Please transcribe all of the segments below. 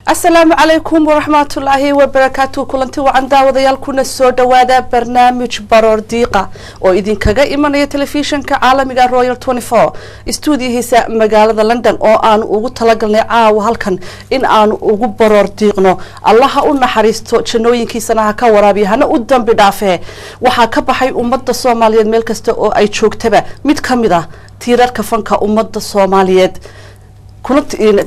Asalaamu calaykum waraxmatullaahi wabarakaatu. Kulanti wacan daawadayaal, kuna soo dhawaada barnaamij baroor diiqa oo idinkaga imanaya telefishinka caalamiga Royal 24, stuudiyihiisa magaalada London, oo aanu ugu talagalnay caawa halkan in aanu ugu baroor diiqno. Allaha u naxariisto, jannooyinkiisana ha ka waraabiyo, hana u dambi dhaafee, waxaa ka baxay ummadda Soomaaliyeed meel kasta oo ay joogtaba mid ka mid ah tiirarka fanka ummadda Soomaaliyeed,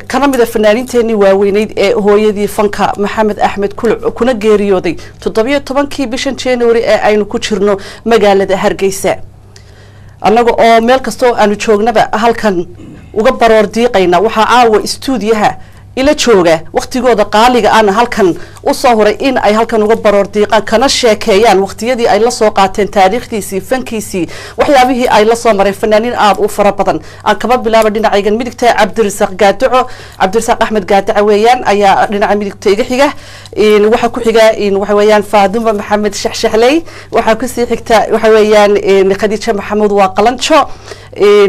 kana mida fanaaniinteenii waaweyneyd ee hooyadii fanka, Maxamed Axmed Kuluc, kuna geeriyooday 17-kii bishan January ee aynu ku jirno magaalada Hargeysa. Annaga oo meel kasta oo aanu joognaba halkan uga baroor diiqayna, waxaa caawa istuudiyaha ila jooga, waktigooda qaaliga ana halkan usoo huray in ay halkan uga baroor diiqaan kana sheekeeyaan waqtiyadii ay lasoo qaateen, taariikhdiisii, fankiisii, waxyaabihii ay lasoo mareen, fanaaniin aada u fara badan. Aan kaba bilaaba dhinacaygan midigta, Cabdirasaaq Gaadaco, Cabdirasaaq Axmed Gaadaco weeyaan ayaa dhinaca midigta iga xiga. Waxaa ku xiga waxa weeyaan Faaduma Maxamed Shaxshaxley, waxaa kusii xigta waxa weeyaan Khadiija Maxamuud, waa Qalanjo,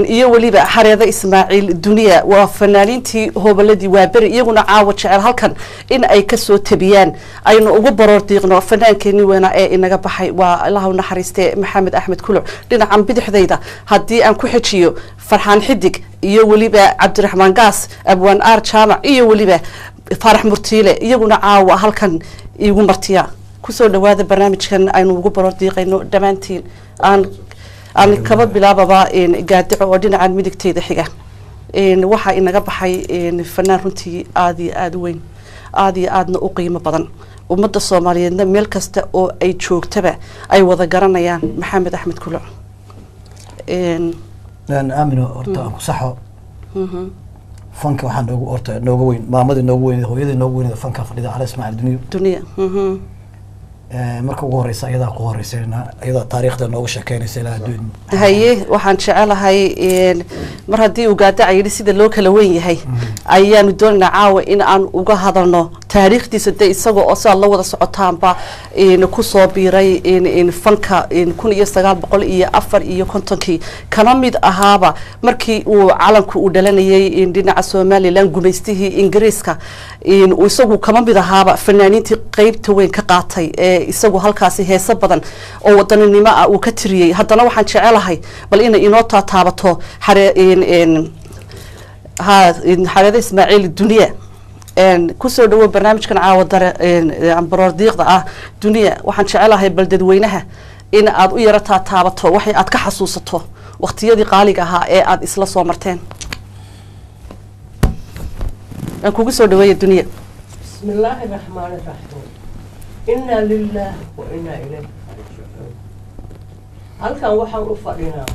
iyo weliba Xareeda Ismaaciil Duniya. Waa fanaaniintii hoboladii Waaberi, iyaguna caawa jecel halkan in ay kasoo tabiyaan, aynu ugu baroor diiqno fanaankeenii weynaa ee inaga baxay, waa Allah u naxariiste Maxamed Axmed Kuluc. Dhinacan bidixdayda haddii aan ku xejiyo, Farxaan Xidig iyo weliba Cabdiraxmaan Gaas, Abwaan Aar Jaamac iyo weliba Faarax Murtiile, iyaguna caawa halkan iigu martiya. Kusoo dhawaada barnaamijkan aynu ugu baroor diiqayno dhammaantiin. Aan kaba bilaababa Gaadico oo dhinacan midigteyda xiga. Waxaa inaga baxay fanaan runtii aada iyo aada u weyn, aada iyo aadna u qiimo badan, ummadda Soomaaliyeedna meel kasta oo ay joogtaba ay wada garanayaan, Maxamed Axmed Kuluc. Aamino, horta aan ku saxo. Fanka waxaa noogu horta nooga weyn maamadii noogu weyneed, hooyadii noogu weyneed fanka fadhida, Cali Ismaaciil Duniyo. Duniya. Marka ugu horeysa iyadaa ku horeysayna, iyadaa taariikhda nooga sheekeynaysa ilaa adduun. Haye, waxaan jecelahay mar haddii uu Gaadaca yidhi sida loo kala weyn yahay ayaanu doonaynaa caawa in aan uga hadalno taariikhdiisa. Dee isaga oo sidaad la wada socotaanba kusoo biiray fanka 1954-kii, kana mid ahaaba markii uu calanku uu dhalanayay dhinaca Somaliland, gumaystihii Ingiriiska isagu kama mid ahaaba fanaaniintii qeybta weyn ka qaatay ee isagu halkaasi heeso badan oo wadaninimo ah uu ka tiriyey. Haddana waxaan jecelahay bal inay inoo taataabato xare ha Xareeda Ismaaciil Duniya. Kusoo dhawo barnaamijkan caawa dare baroor diiqda ah. Duniya, waxaan jecelahay bal dadweynaha in aad u yaro taataabato waxay aad ka xasuusato waqtiyadii qaaliga ahaa ee aad isla soo marteen. Aan kugu soo dhaweeya, Duniya. بسم الله الرحمن الرحيم، إنا لله وإنا إليه راجعون. Halkan waxaan u fadhinaa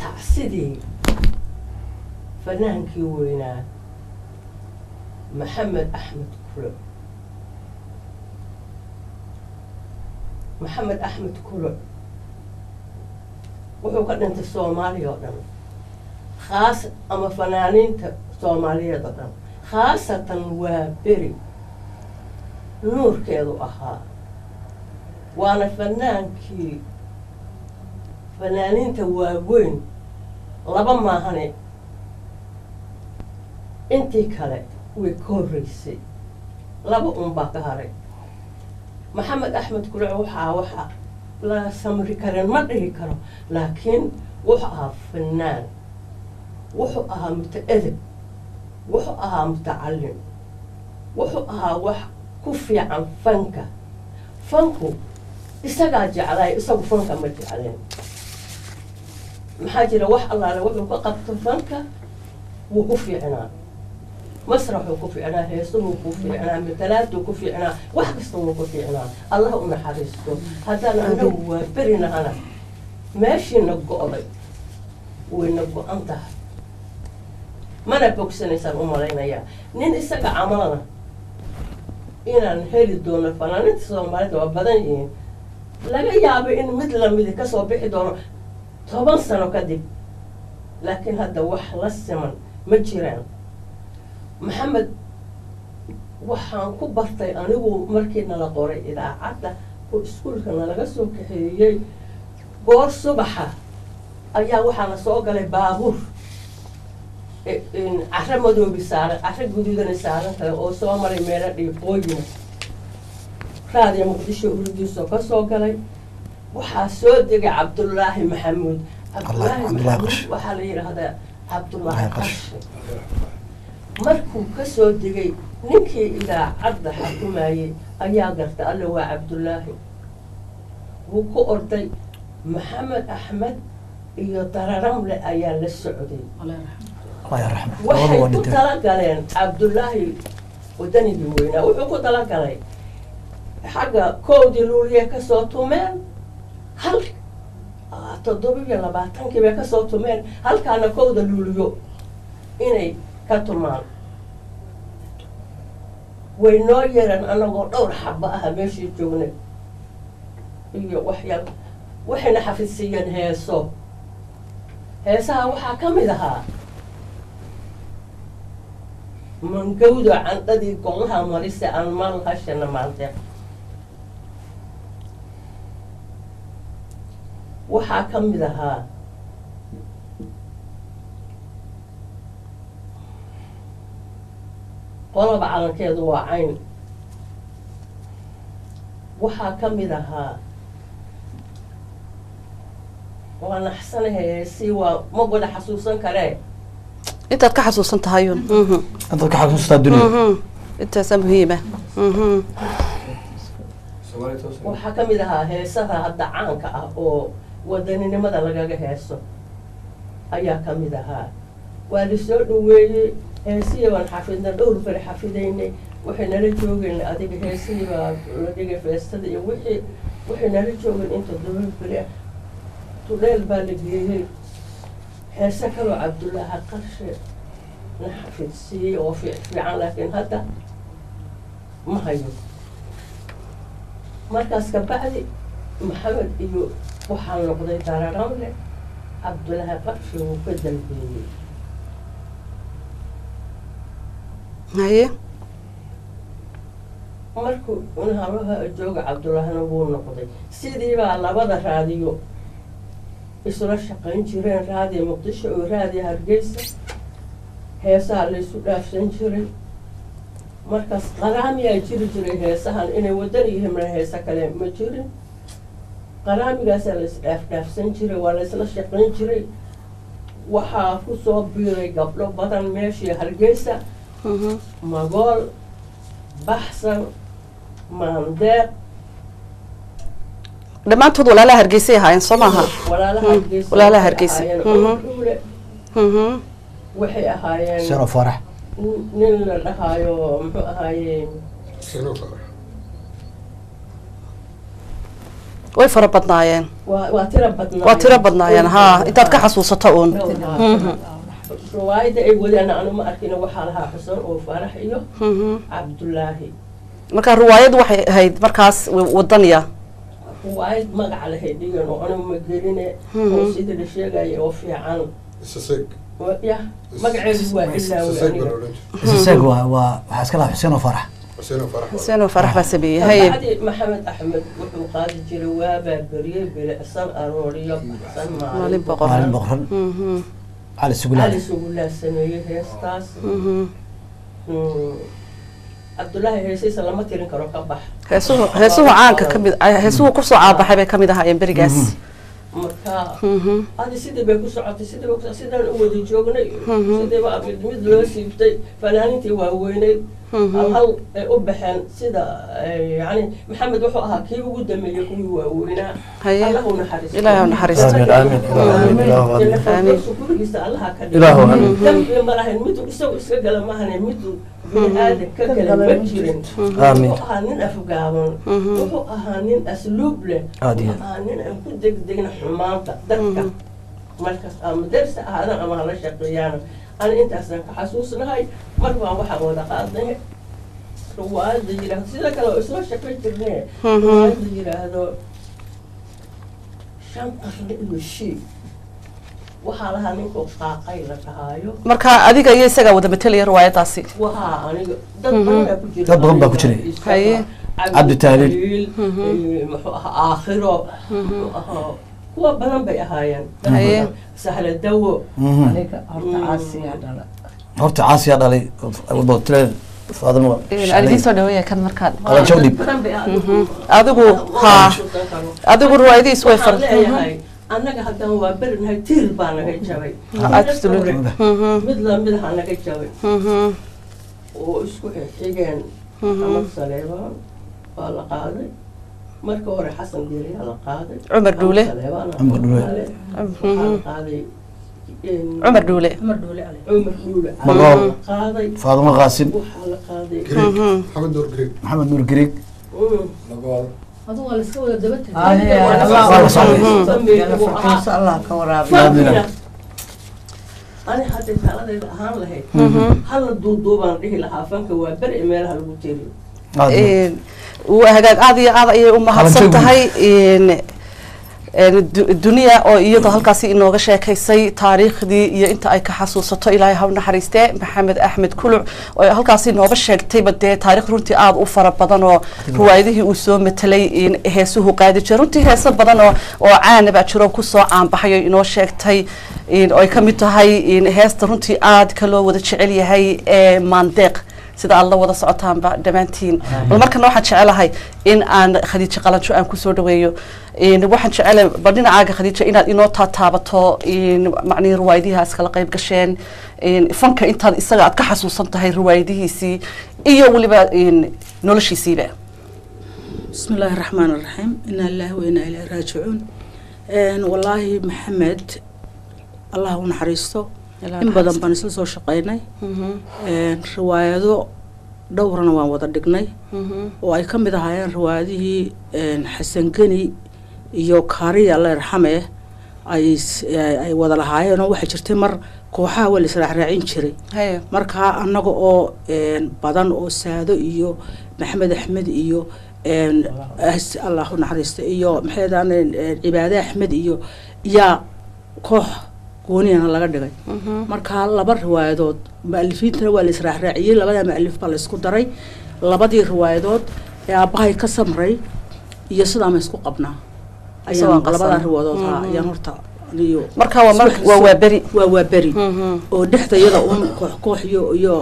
tacsidii fanaankii weynaa Maxamed Axmed Kuluc. Maxamed Axmed Kuluc wuxuu ka dhintay Soomaaliya oo dhan, khaas ama fanaaniinta Soomaaliyeed oo dhan, khaasatan waa beri nuurkeedu ahaa, waana fanaankii fanaaniinta waaweyn laba maahane, intii kale way ka horreysay, laba unbaa ka haray. Maxamed Axmed Kuluc waxaa la samri karin ma dhihi karo, laakiin wuxuu ahaa fanaan, wuxuu ahaa muta-edeb, wuxuu ahaa mutacallim, wuxuu ahaa wax ku fiican fanka. Fanku isagaa jeclay, isagu fanka ma jecleen. Maxaa jira, wax allaale wuxuu ka qabto fanka wuu ku fiicnaa, masraxuu ku fiicnaa, heesuhuu ku fiicnaa, matalaaduu ku fiicnaa, wax kasta wuu ku fiicnaa. Allah u naxariisto. Haddaan anagu waa berinahana meeshiina go'day wayna go-an tahay, mana bogsanaysaan u malaynayaa nin isaga camalana inaan heli doono. Fanaaniinta Soomaalida waa badan yihiin, laga yaabo in mid lamidi kasoo bixi doono 10 sano kadib, laakiin hadda wax la siman ma jiraan. Maxamed waxaan ku bartay anigu markii nala qoray idaacadda oo iskuulka nalaga soo kaxeeyey goor subaxa ayaa waxaana soo galay baabuur. Carro madoobi saaran, carro guduudana saaran tahay, oo soo maray meelo dhiiqooyina. Raadiya Muqdisho hurdiisoo ka soo galay, waxaa soo degay Cabdullaahi Maxamuud. Cabdullaahi Cabdullaahi Maxamuud Qarshe. Waxaa la yidhaahdaa Cabdullaahi Cabdullaahi Qarshe. Qarshe markuu ka soo degay, ninkii idaacadda xukumayey ayaa garta, alle waa Cabdullaahi. Wuu ku orday. Maxamed Axmed iyo Dararamle ayaa la socday. Allah yarxamo. Waxay Labada waa ku dhinteen. talagaleen Cabdullaahi wadanigii weynaa, wuxuu ku talagalay xagga 1dii Luuliye kasoo tumeen, hal 27kii bay kasoo tumeen, halkaana 1da Luuliyo inay ka tumaan. Way noo yeereen anagoo dhowr xaba ah meeshii joognay iyo waxyar. Waxayna xafidsiiyeen heeso. Heesaha waxaa ka mid ahaa mangawda candhadii golaha marise aan mal hashana maandeeq. Waxaa ka mid ahaa qoloba calankeedu waa cayn. Waxaa ka mid ahaa waa naxsanahay heesii, waa ma wada xasuusan karee. Intaad ka xasuusan tahayun. Intaad ka xasuustaa dunida. Intaasaa muhiima. Waxaa ka mid ahaa heesaha hadda caanka ah oo wadaninimada lagaga heeso ayaa ka mid ahaa. Waa la soo dhaweeyey, heesihii baan xafidnay, dhowr bari xafidaynay. Waxay nala joogeen adiga, heesihii baa la dhigay, feestada iyo wixii. Waxay nala joogeen in 7 beri ah. Tudheel baa la geeyey. Heese kaloo Cabdullaahi Qarshe na xafidsiiyey oo fiican, laakiin hadda ma hayo. Markaas ka bacdi Maxamed iyo waxaa noqday Dararamle. Cabdullaahi Qarshe wuu ka dambeeyey. Haye. Markuu unhalaha jooga, Cabdullaahina wuu noqday. Sidii baa labada raadiyo isula shaqayn jireen, Raadiya Muqdisho oo Raadiya Hargeysa. Heesaha laysu dhaafsan jiray. Markaas qaraamiyaa jiri jiray. Heesahan inay wadan yihiin ma heese kale ma jirin. Qaraamigaasaa la isdhaafdhaafsan jiray, waa la isla shaqayn jiray. Waxaa kusoo biiray gabdho badan meeshii Hargeysa: Magool, Baxsan, Maandeeq. Dhammaantood walaalaha Hargeysay ahaayeen, soo maaha? Walaalaha Hargeysa. Walaalaha Waxay Hargeysa. ahaayeen Cumar Dhuule. Waxay ahaayeen Seno Farax. Nin la dhahaayo muxuu ahaaye? Way fara badnaayeen. Waa tiro badnaayeen. Waa tiro badnaayeen ha, intaad ka xasuusato uun. Riwaayadda ay wadaan anu ma arkin. Waxaa lahaa Xuseen oo Faarax iyo Cabdullaahi. Marka riwaayadu waxay ahayd markaas wadaniya. Riwaayad magaca lahay dhigan oo anigu ma geline, oo sida la sheegaya oo fiican. Ya, magaceedu waa ilaawey aniga. Isaseeg waa waxaa iska lahaa Xuseen oo Farax. Xuseen oo Farax baa sameeyey. Haye. Kabacdi Maxamed Axmed wuxuu qaadi jiray waabaa beriyey bilicsan arooriyo baxsan maalin maalin boqor. Maalin boqoran. Cali Sugulaale. Cali Sugulaa sameeyey heestaas. Cabdullaahi heesiisa lama tirin karo, ka bax. Heesuhu caanka ka mid, heesuhu kusoo caabaxay bay kamid ahaayeen berigaas. Marka adi sidii bay ku socotay, sidii bay ku sidaan u wada joognay, sidii baa mid mid loo siibtay. Fanaanintii waaweyneyd hal hal ay u baxeen, sida yani Maxamed wuxuu ahaa kii ugu dambeeyey kuwii waaweynaa. Haye. Allah u naxariisto. Ilaahay u naxariisto. Amiin, amiin, amiin, Ilaahu amiin. Amiin. Gurigiisa Allaha ka dhigo. Ilaahu amiin. Dambi ma lahayn miduu isagu iska gala maahane, miduu bini aadan ka gala ma jirin. Amiin. Wuxuu ahaa nin afgaaban, wuxuu ahaa nin asluub leh, Aad iyo wuxuu ahaa nin aan ku degdegin xumaanta dadka markaas ama dersi ahaadaan ama hala shaqeeyaan. Ani intaasaan ka xasuusnahay. Mar baan waxaan wada qaadnay riwaayadda yidhaahdo, sida kale oo isla shaqayn jirne, riwaayadda yidhaahdo Shan Qarni iyo Shii. Waxaa lahaa ninku Qaaqay la dhahaayo. Marka adiga iyo isagaa wada matelaya riwaayadaasi? Waxaa aniga dad badan baa ku jira. Dad badan baa ku jiray. Isaga, Haye. Cabdi Tahliil. Muxuu ahaa aakhiro, muxuu ahaa, kuwa badan bay ahaayeen. Dad Haye. badan. Sahla Dawo. Aniga horta Caasiyaa dhala. Horta Caasiyaa dhalay wadootileed Faadimo. Aan idiin soo dhaweeya kan markaad Qalanjo dhib. Adigu ha adigu riwaayadihiis way far Waxaan leeyahay, annaga haddaan waa berinahay, tiir baa naga jabay. Absolutely. Mid lamid aha naga jabay oo isku xigeen. Maxamed Saleebaan waa la qaaday marka hore, Xasan Geeriyaa la qaaday. Cumar Dhuule. Saleebaan. Cumar Dhuule. Waxaa la qaaday Cumar Dhuule. Cumar Dhuule Ale. Cumar Dhuule Magool. la qaaday. Faadimo Qaasim. Waxaa la qaaday Maxamed Nuur Greeg. Maxamed Nuur Greeg. Magool. Adigu waa la iska wada daba tegay. Waa la socday. Allah ka waraabiyo. Farqiga ani hadday taladayda ahaan lahayd, hala duuduubaan dhihi lahaa fanka waa beri meelaha lagu tiriyo. Aad iyo Waa hagaag, aad iyo aad ayay u mahadsan Qalanjo. tahay Duniya oo iyadoo halkaasi inooga sheekaysay taariikhdii iyo inta ay ka xasuusato, Ilaahay ha u naxariistee, Maxamed Axmed Kuluc oo halkaasi inooga sheegtayba dee taariikh runtii aada u fara badan oo riwaayadihii uu soo matelay, heesuhu qaadi jiray, runtii heeso badan oo caana baa jiro kusoo caanbaxay oo inoo sheegtay, oo ay ka mid tahay heesta runtii aad ka loo wada jecel yahay ee Maandeeq, sida aad la wada socotaanba dhammaantiin. Bal markana waxaan jecelahay in aan Khadiijo Qalanjo aan kusoo dhaweeyo. Waxaan jecelahay bal dhinacaaga, Khadiijo, inaad inoo taataabato macnihii riwaayadihaas kala qayb gasheen, fanka intaad isaga aad ka xasuusan tahay, riwaayadihiisii iyo weliba noloshiisiiba. بسم الله الرحمن الرحيم، إنا لله وإنا إليه راجعون. والله محمد الله naxariisto, in badan baan isla soo shaqaynay, riwaayado dhowrana waan wada dhignay oo ay ka mid ahaayeen riwaayadihii Xasan Geni iyo Kaariya, Alla yarxame, ay wada lahaayeen. Oo waxaa jirtay mar kooxaha waa la israacraacin jiray. Markaa annaga oo badan oo Saado iyo Maxamed Axmed iyo Allah u naxariisto iyo maxay ahaydeen Cibaade Axmed iyo yaa koox gooniyana laga dhigay. Markaa laba riwaayadood mu'alifiintana waa la israacraaciyey, labada mu'alif baa la isku daray, labadii riwaayadood ee Aabbahay ka Samray iyo Sidaa Ma Isku Qabnaa Isagoo ayaan qasan. Labada riwaayadood ha ayaan horta aniyo Marka waa mar waa Waaberi. Waa Waaberi oo dhexda iyada uun koox koox iyo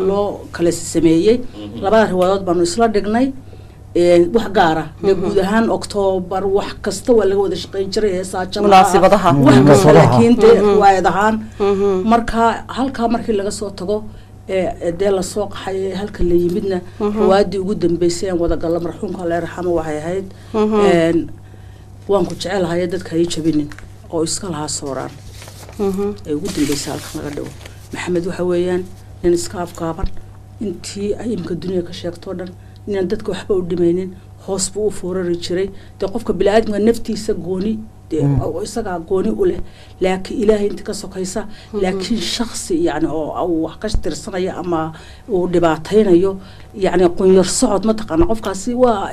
loo kala sameeyey. Labada riwaayadood baanu isla dhignay. Wax gaara dee guud ahaan Octoobar wax kasta waa laga wada shaqeyn jiray, heesaa jamaca, Munaasibadaha. wax kasta. Munaasibadaha. Laakiin dee riwaayad ahaan marka halkaa markii laga soo tago ee dee lasoo qaxay ee halka la yimidna, riwaayadii ugu dambeysay aan wada gallo marxuumka Alla yarxamo waxay ahayd Waan ku Jecelahay Dadka Ha Jabinin oo iska lahaa Sooraan ee ugu dambeysay halkan laga dhigo. Maxamed waxa weeyaan nin iska afgaaban, intii ay imka dunya ka sheegto dhan inaan dadka waxba u dhimaynin, hoos buu u foorari jiray. Dee qofka biniaadamka naftiisa gooni dee oo isagaa gooni u leh, laakiin Ilaahay inta ka sokaysa, laakiin shaksi yacni oo uu wax ka tirsanaya ama uu dhibaataynayo, yacni qunyar socod mataqaana qofkaasi waa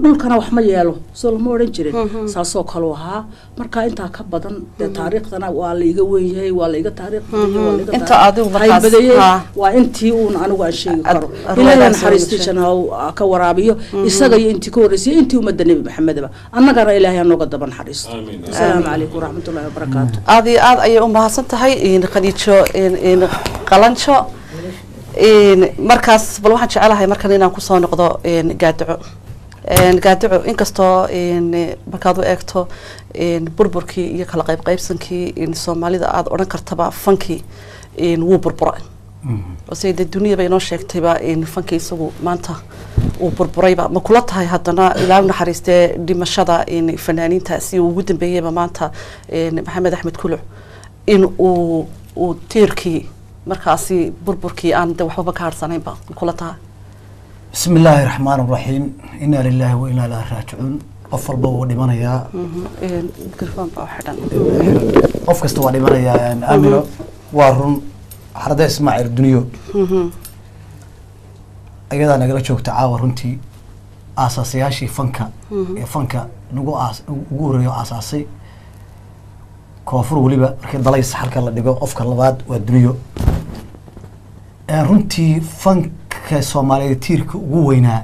dhulkana wax ma yeelo, soo lama odhan jirin, saasoo kaleu ahaa. Marka intaa ka badan dee taariikhdana waa la iga weyn yahay, waa la iga taariikh badiyey, waa la iga Inta adigu taariikh markaas, badiyey. Ha. Waa intii uun anigu aan sheegi karo. Riwaayadaas Ilaahay soo naxariistii gashay. janna ha ka waraabiyo isaga iyo intii ka horreysay, intii ummadda Nebi Maxamedaba, annagana Ilaahay ha nooga daba naxariisto. Asalaamu calaykum waraxmatullaahi wabarakaatu. Aad iyo aad ayay u mahadsan tahay Khadiijo Qalanjo. Markaas bal waxaan jecelahay markan inaan kusoo noqdo Gaadaco. Gaadaco, inkastoo markaad u eegto burburkii iyo kala qayb qaybsankii Soomaalida aad odhan kartaba fankii wuu burburay, ose dee duniyaba inoo sheegtayba fankii isagu maanta uu burburayba, ma kula tahay haddana Ilaa u naxariistee dhimashada fanaaniinta si uu ugu dambeeyeyba maanta Maxamed Axmed Kuluc in uu tiirkii markaasi burburkii aan de waxbaba ka harsanaynba, ma kula tahay? بسم الله الرحمن الرحيم، إنا لله وإنا إليه راجعون. Qof walba wuu dhimanayaa. Mikrofon baa u xidhan. Qof kasta waa dhimanayaa. Aamino, waa run, Xarada Ismaaciil Dunyo ayadaa nagala joogta caawa. Runtii aasaasiyaashii fanka ee fanka nagu aas ugu horreeyo aasaasay koonfur, weliba markii dalays halka la dhigo qofka labaad waa Dunyo. Runtii fanka Soomaaliyeed tiirka ugu weynaa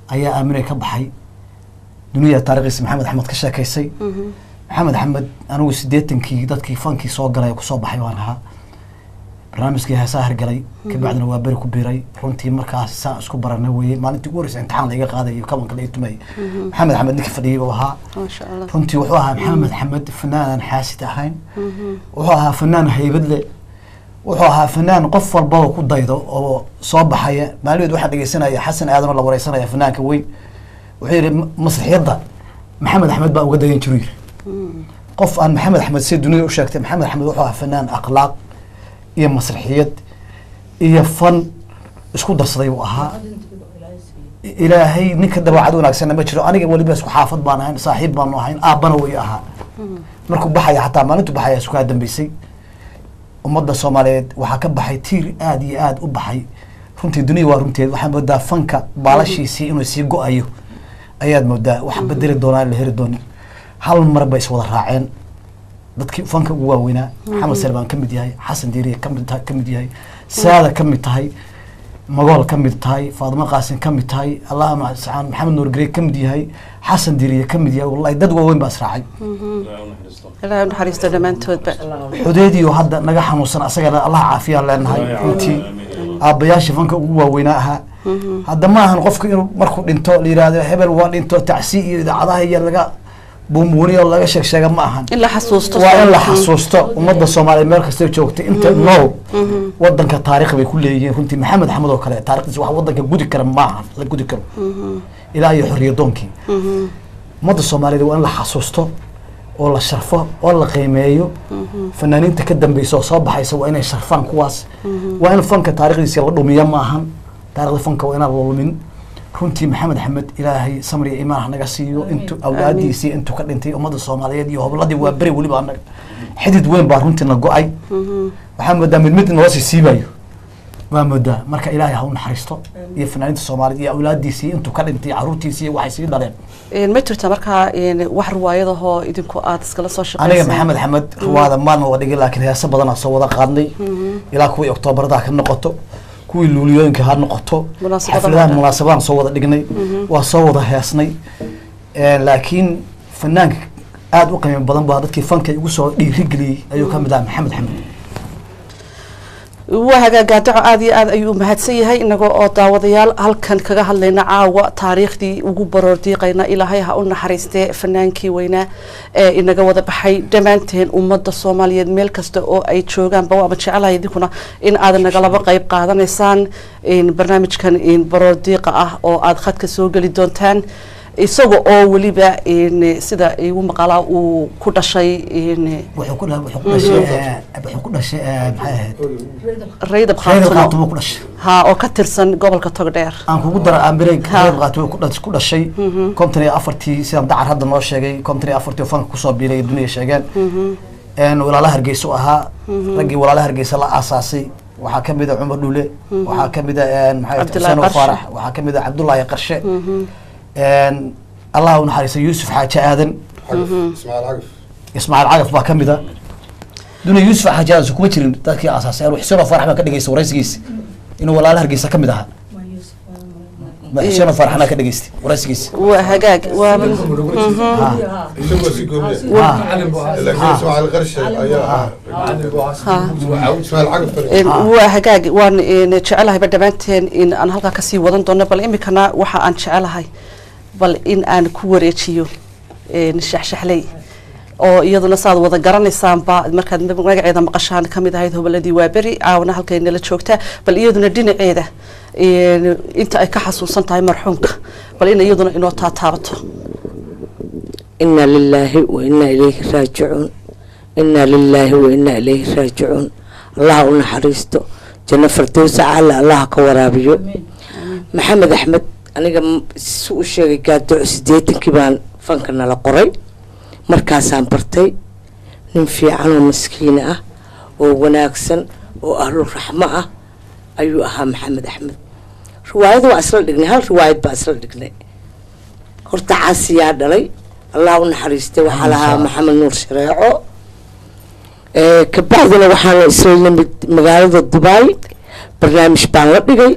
ayaa Aaminay ka baxay. Duniya taariikhdiisa Maxamed Axmed ka sheekaysay. Maxamed Axmed, anigu 80-kii dadkii fankii soo galay oo kusoo baxay waan ahaa. Barnaamijkii heesaha hirgalay kabacdina waa beri ku biiray. Runtii markaas saan isku baranay weeye. Maalintii ugu horreysay imtixaan la iga qaadayo kabanka la ii tumayay, Maxamed Axmed ninka fadhiyay buu ahaa. Maasha Allah. Runtii wuxuu ahaa Maxamed Axmed fanaan aan xaasid ahayn, wuxuu ahaa fanaan haybad leh, wuxuu ahaa fanaan qof walbaba ku daydo oo soo baxaya. Maalmeed waxaan dhegeysanaya Xasan Aadan oo la wareysanaya, fanaanka weyn. Wuxuu yidhi masraxiyadda Maxamed Axmed baa uga dayan jiru yidhi qof aan Maxamed Axmed si dunida u sheegtay. Maxamed Axmed wuxuu ahaa fanaan akhlaaq iyo masraxiyad iyo fan isku darsaday buu ahaa. Ilaahay ninka dabeecad wanaagsanna ma jiro. Aniga weliba isku xaafad baan ahayn, saaxiib baanu ahayn, aabbana way ahaa. Markuu baxaya, xataa maalintuu baxaya isku kaa dambeysay. Ummadda Soomaaliyeed waxaa ka baxay tiir aad iyo aad u baxay runtii. Duniya waa runteed, waxaa moodaa fanka baalashiisii inuu sii go-ayo ayaad moodaa, wax bedeli doonaa la heli doonin. Hal mar bay iswada raaceen dadkii fanka ugu waaweynaa. Maxamed Salmaan ka mid yahay, Xasan Diiriye kamid yahay, Saada ka mid tahay, Magool ka mid tahay, Faadimo Qaasin ka mid tahay, Allahuma mustacaan, Maxamed Nuur Gareeg ka mid yahay, Xasan Diiriye ka mid yahay. Wallahi dad waaweyn baa israacay. Ilaahay u naxariisto dhammaantoodba. Xudeediyo hadda naga xanuunsan, asagana Allah caafiyaan leenahay. Runtii aabbayaashii fanka ugu waaweynaa ahaa. Hadda ma ahan qofku inuu markuu dhinto la yidhaahdo hebel waa dhinto, tacsi iyo idaacadaha iyo laga buunbuuniyo laga sheeg sheega ma ahan. In la xasuusto. Waa in la xasuusto. Ummadda Soomaaliya meel kastay joogtay inta nool wadanka taariikh bay ku leeyihiin. Runtii Maxamed Axmed oo kale taariikhdiisa wax wadanka gudi kara ma ahan, la gudi karo ilaa iyo xorriyadoonkii. Ummadda Soomaaliyeed waa in la xasuusto oo la sharfo oo la qiimeeyo. Fanaaniinta ka dambeysa oo soo baxaysa waa inay sharfaan kuwaas. Waa in fanka taariikhdiisa la dhumiya ma ahan, taariikhda fanka waa inaan la lumin. Runtii Maxamed Axmed Ilaahay samri iyo iimaan ha naga siiyo, intuu awlaadiisii intuu ka dhintay ummadda Soomaaliyeed iyo hobladii waa beri weliba anaga xidid weyn baa runtii na go-ay. Waxaa moodaa mid mid naloo sii siibayo waa moodaa. Marka Ilaahay ha u naxariisto iyo fanaaniinta Soomaaliyeed iyo awlaadiisii intuu ka dhintay, carruurtiisii waxay sii dhaleen. Ma jirta markaa wax riwaayadahoo idinku aad iskala soo shaqeyseen? Aniga Maxamed Axmed ruwaada maalma wada dhigin, laakiin heese badanaa soo wada qaadnay, ilaa kuwii Oktoobarada ka noqoto, kuwii luuliyooyinka ha noqoto, munaasabadaha xafladaha dhan. Munaasabadahan soo wada dhignay, waa soo wada heesnay. Laakiin fanaanka aada u qiimo badan baa dadkii fanka igu soo dhiirigeliyey ayuu ka mid ahaa Maxamed Axmed. Waa hagaagaadaco, aad iyo aad ayuu mahadsan yahay. Inagoo oo daawadayaal halkan kaga hadlayna caawa taariikhdii ugu baroor diiqayna, Ilaahay ha u naxariistee fanaankii weynaa ee inaga wada baxay dhammaanteen. Ummadda Soomaaliyeed meel kasta oo ay joogaanba waaba jecelahay idinkuna in aad nagalaba qayb qaadanaysaan in barnaamijkan in baroor diiqa ah oo aad khadka soo geli doontaan, isaga oo weliba in sida igu maqalaa uu ku dhashay in wuxuu ku dhashay maxay ahayd? Raydab Reer Khaatumo. Khaatumo ku dhashay. Ha, oo ka tirsan gobolka Togdheer. Aan kugu dara aan biray. Reer Khaatumo ku dhashay 54-tii, sidaan Dacar hadda noo sheegay. 54-tii oo fanka kusoo biiray dunia sheegeen. Walaalaha Hargeysa u ahaa, raggii walaalaha Hargeysa la aasaasay waxaa ka mid a Cumar Dhule, waxaa ka mid a maxay ahayd, Cabdullaahi Xuseen Qarshe. Faarax, waxaa ka mid a Cabdullaahi Qarshe, Allah u naxariista Yuusuf Xaaji Aadan. Xagaf, Ismaaciil Xagaf. Ismaaciil Cagaf baa ka mid a duna. Yuusuf Xaaji Aadan kuma jirin dadkii aasaasay. Anu Xuseen oo Faarax baan ka dhegeysta waraysigiisa inuu walaalaha Hargeysa ka mid ahaa. Ma Xuseen oo Faaraxna ka dhegeystay waraysigiisa. Waa hagaag, waa Isagoo si gooni ah, laakiin Ismaaciil Qarshe ayaa ahaa, Ismaaciil Xagaf bari. Waa hagaag, waan jecelahayba dhammaanteen in aan halkaa kasii wadan doono. Bal imikana waxa aan jecelahay bal in aan ku wareejiyo Shaxshaxley oo iyaduna saad wada garanaysaanba markaad magaceeda maqashaan kamid ahayd hoboladii Waaberi, caawana halkay nala joogtaa. Bal iyaduna dhinaceeda inta ay ka xasuusan tahay marxuumka bal in iyaduna inoo taataabato. Inaa lilaahi wa inaa ilayhi raajicuun, inaa lilaahi wa inaa ilayhi raajicuun. Allaha u naxariisto, janno fardowsa caala Allaha ka waraabiyo Maxamed Axmed. Aniga si u sheegay Gaadoco, 80-kii baan fanka nala qoray, markaasaan bartay. Nin fiican oo maskiin ah oo wanaagsan oo ahlul raxmo ah ayuu ahaa Maxamed Axmed. Riwaayada waa isla dhignay, hal riwaayad baa isla dhignay. Horta Caasiyaa dhalay, Allah u naxariistay, waxaa lahaa Maxamed Nuur Shareeco. Kabacdina waxaana isla nimid magaalada Dubai, barnaamij baan la dhigay.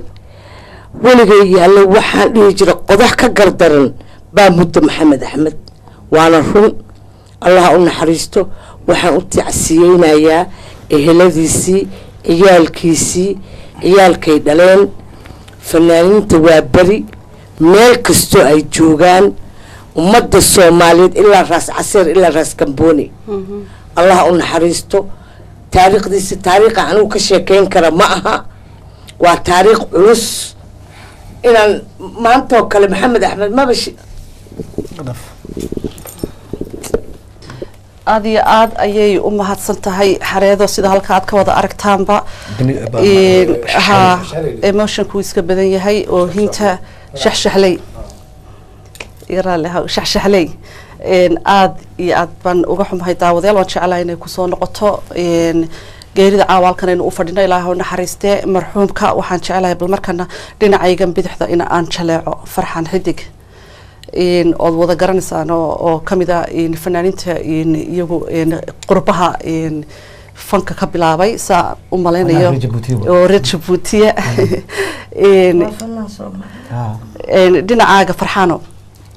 Weligay alle waxaan dhihi jiray qodax ka gardaran baa muddo Maxamed Axmed, waana run. Allah u naxariisto. Waxaan u tacsiyeynayaa eheladiisii, Ciyaalkiisii, ciyaalkay dhaleen, fanaaniinta waa beri meel kastoo ay joogaan, ummadda Soomaaliyeed ilaa Raas Caseer ilaa Raas Gambooni, Allah u naxariisto. Taariikhdiisa taariikha anigu ka sheekeyn kara ma aha, waa taariikh culus inaan maanta oo kale Maxamed Axmed maba Dhaf. Aada iyo aada ayay u mahadsan tahay Xareedo. Sida halka aad ka wada aragtaanba, ha, emotionku iska badan yahay oo hinta shaxshaxley iraale shaxshaxley. Aad iyo aad baan uga xumahay daawadayaal, waan jeclahay inay kusoo noqoto geerida caawa halkan aynu u fadhino. Ilaaha u naxariistee marxuumka. Waxaan jeclahay bal markana dhinacaygan bidixda in aan jaleeco Farxan Xidig, ood wada garanaysaan oo kamid ah fanaaniinta iyagu qurbaha fanka ka bilaabay, saa u malaynayo, oo reer Jabuutiya. Dhinacaaga Farxaano,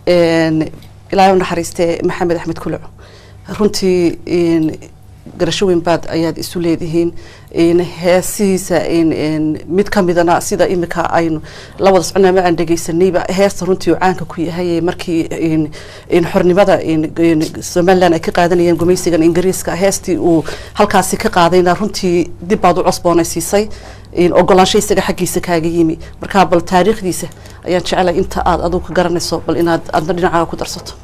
Ilaahay u naxariistee Maxamed Axmed Kuluc, runtii garasho weyn baad ayaad isu leedihiin. Heesihiisa mid ka midana sida imika aynu la wada soconnaa ma aan dhegeysanayba, heesta runtii uu caanka ku yahay markii xornimada Somaliland ay ka qaadanayeen gumaysigan Ingiriiska, heestii uu halkaasi ka qaadayna runtii dib baad u cusboonaysiisay, ogolaansho isaga xaggiisa kaaga yimi. Marka bal taariikhdiisa ayaan jeclay inta aad adigu ka garanayso bal inaad adna dhinacaaga ku darsato.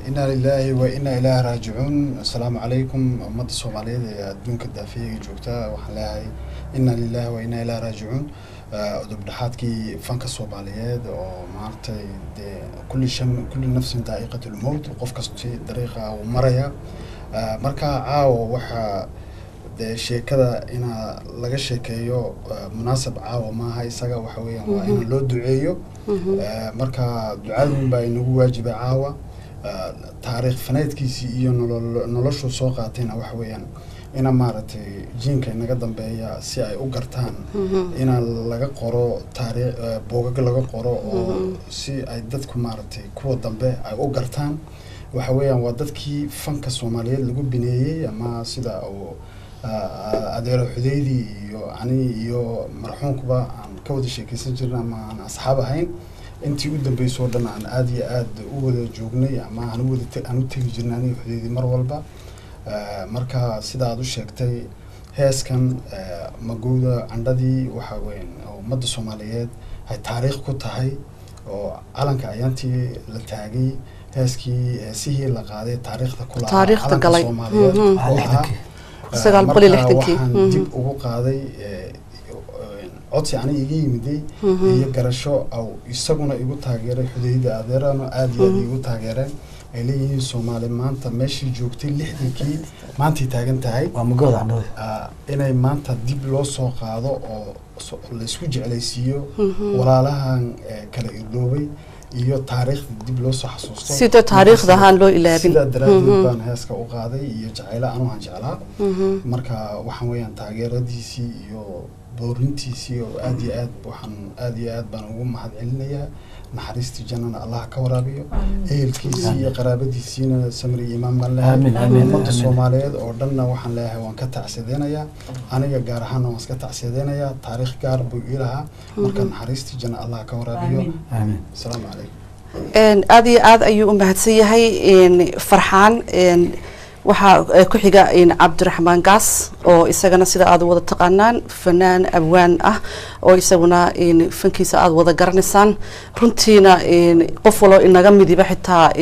Inaa lilaahi wa inaa ilaahi raajicuun. Asalaamu calaykum ummadda Soomaaliyeed ee adduunka daafiyaga joogta. Waxaan leeyahay inaa lilaahi wa inaa ilaahi raajicuun. Udub dhexaadkii fanka Soomaaliyeed oo maaragtay dee kulli sham kulli nafsin daa'iqat lmowt, qof kasti dariiqa uu maraya. Marka caawa waxaa dee sheekada inaa laga sheekeeyo munaasab caawa maaha. Isaga waxa weeyaan waa in loo duceeyo. Marka ducadun baa inagu waajiba caawa. Taariikh faneedkiisii iyo nolol noloshuu soo qaatayna waxa weeyaan ina maaragtay jiinka inaga dambeeya si ay u gartaan ina laga qoro taariikh, buugag laga qoro oo si ay dadku maaragtay kuwa dambe ay u gartaan. Waxa weeyaan waa dadkii fanka Soomaaliyeed lagu bineeyey, ama sida uu adeero Xudeydi iyo ani iyo marxuumkuba aan ka wada sheekeysan jirnay ama aan asxaab ahayn intii u dambeysay oo dhan, aan aada iyo aada u wada joognay ama aan u wada aan u tegi jirnay aniga Xudeydi mar walba. Marka sida aad u sheegtay, heeskan Magowda Candhadii waxa weyn oo ummadda Soomaaliyeed ay taariikh ku tahay oo calanka ayaantii la taagay, heeskii heesihii la qaaday taariikhda ku lahaa taariikhda calanka galay. Soomaaliyeed oo ahaa 960-kii. Marka waxaan dib ugu qaaday codsi ani iga yimiday iyo garasho aw isaguna igu taageeray, Xudayda adeerano aada iyo aada igu taageereen, ay leeyihiin Soomaali maanta meeshii joogtay 60-kii maantay taagan tahay. Waa Magooda Candhada. Inay maanta dib loo soo qaado oo laysku jeclaysiiyo walaalahan kala irdhoobay iyo taariikhda dib loo soo xasuusto. Sida taariikhda ahaan loo ilaabin. Sidaa daraadeed baan heeska u qaaday iyo jacaylo anu aan jeclaa. Marka waxaan weeyaan taageeradiisii iyo boorintiisii oo aad iyo aad waxaan aad iyo aad baan ugu mahad celinayaa. Naxariistii jannana Allah ka waraabiyo, ehelkiisii iyo qaraabadiisiina samri iyo iimaan baan leeyahay. Aamin, aamin, Ummadda aamin. Soomaaliyeed oo dhanna waxaan leeyahay waan ka tacsadeynayaa, aniga gaar ahaanna waan iska tacsadeynayaa. Taariikh gaar buu ii lahaa. Marka naxariistii janna Allah ka waraabiyo. Aamin. Asalaamu calaykum. Aada iyo aada ayuu u mahadsan yahay Farxaan. Waxaa ku xiga Cabdiraxmaan Gaas oo isagana sida aad wada taqaanaan fanaan abwaan ah oo isaguna fankiisa aada wada garanaysaan. Runtiina qof waloo inaga midiba, xitaa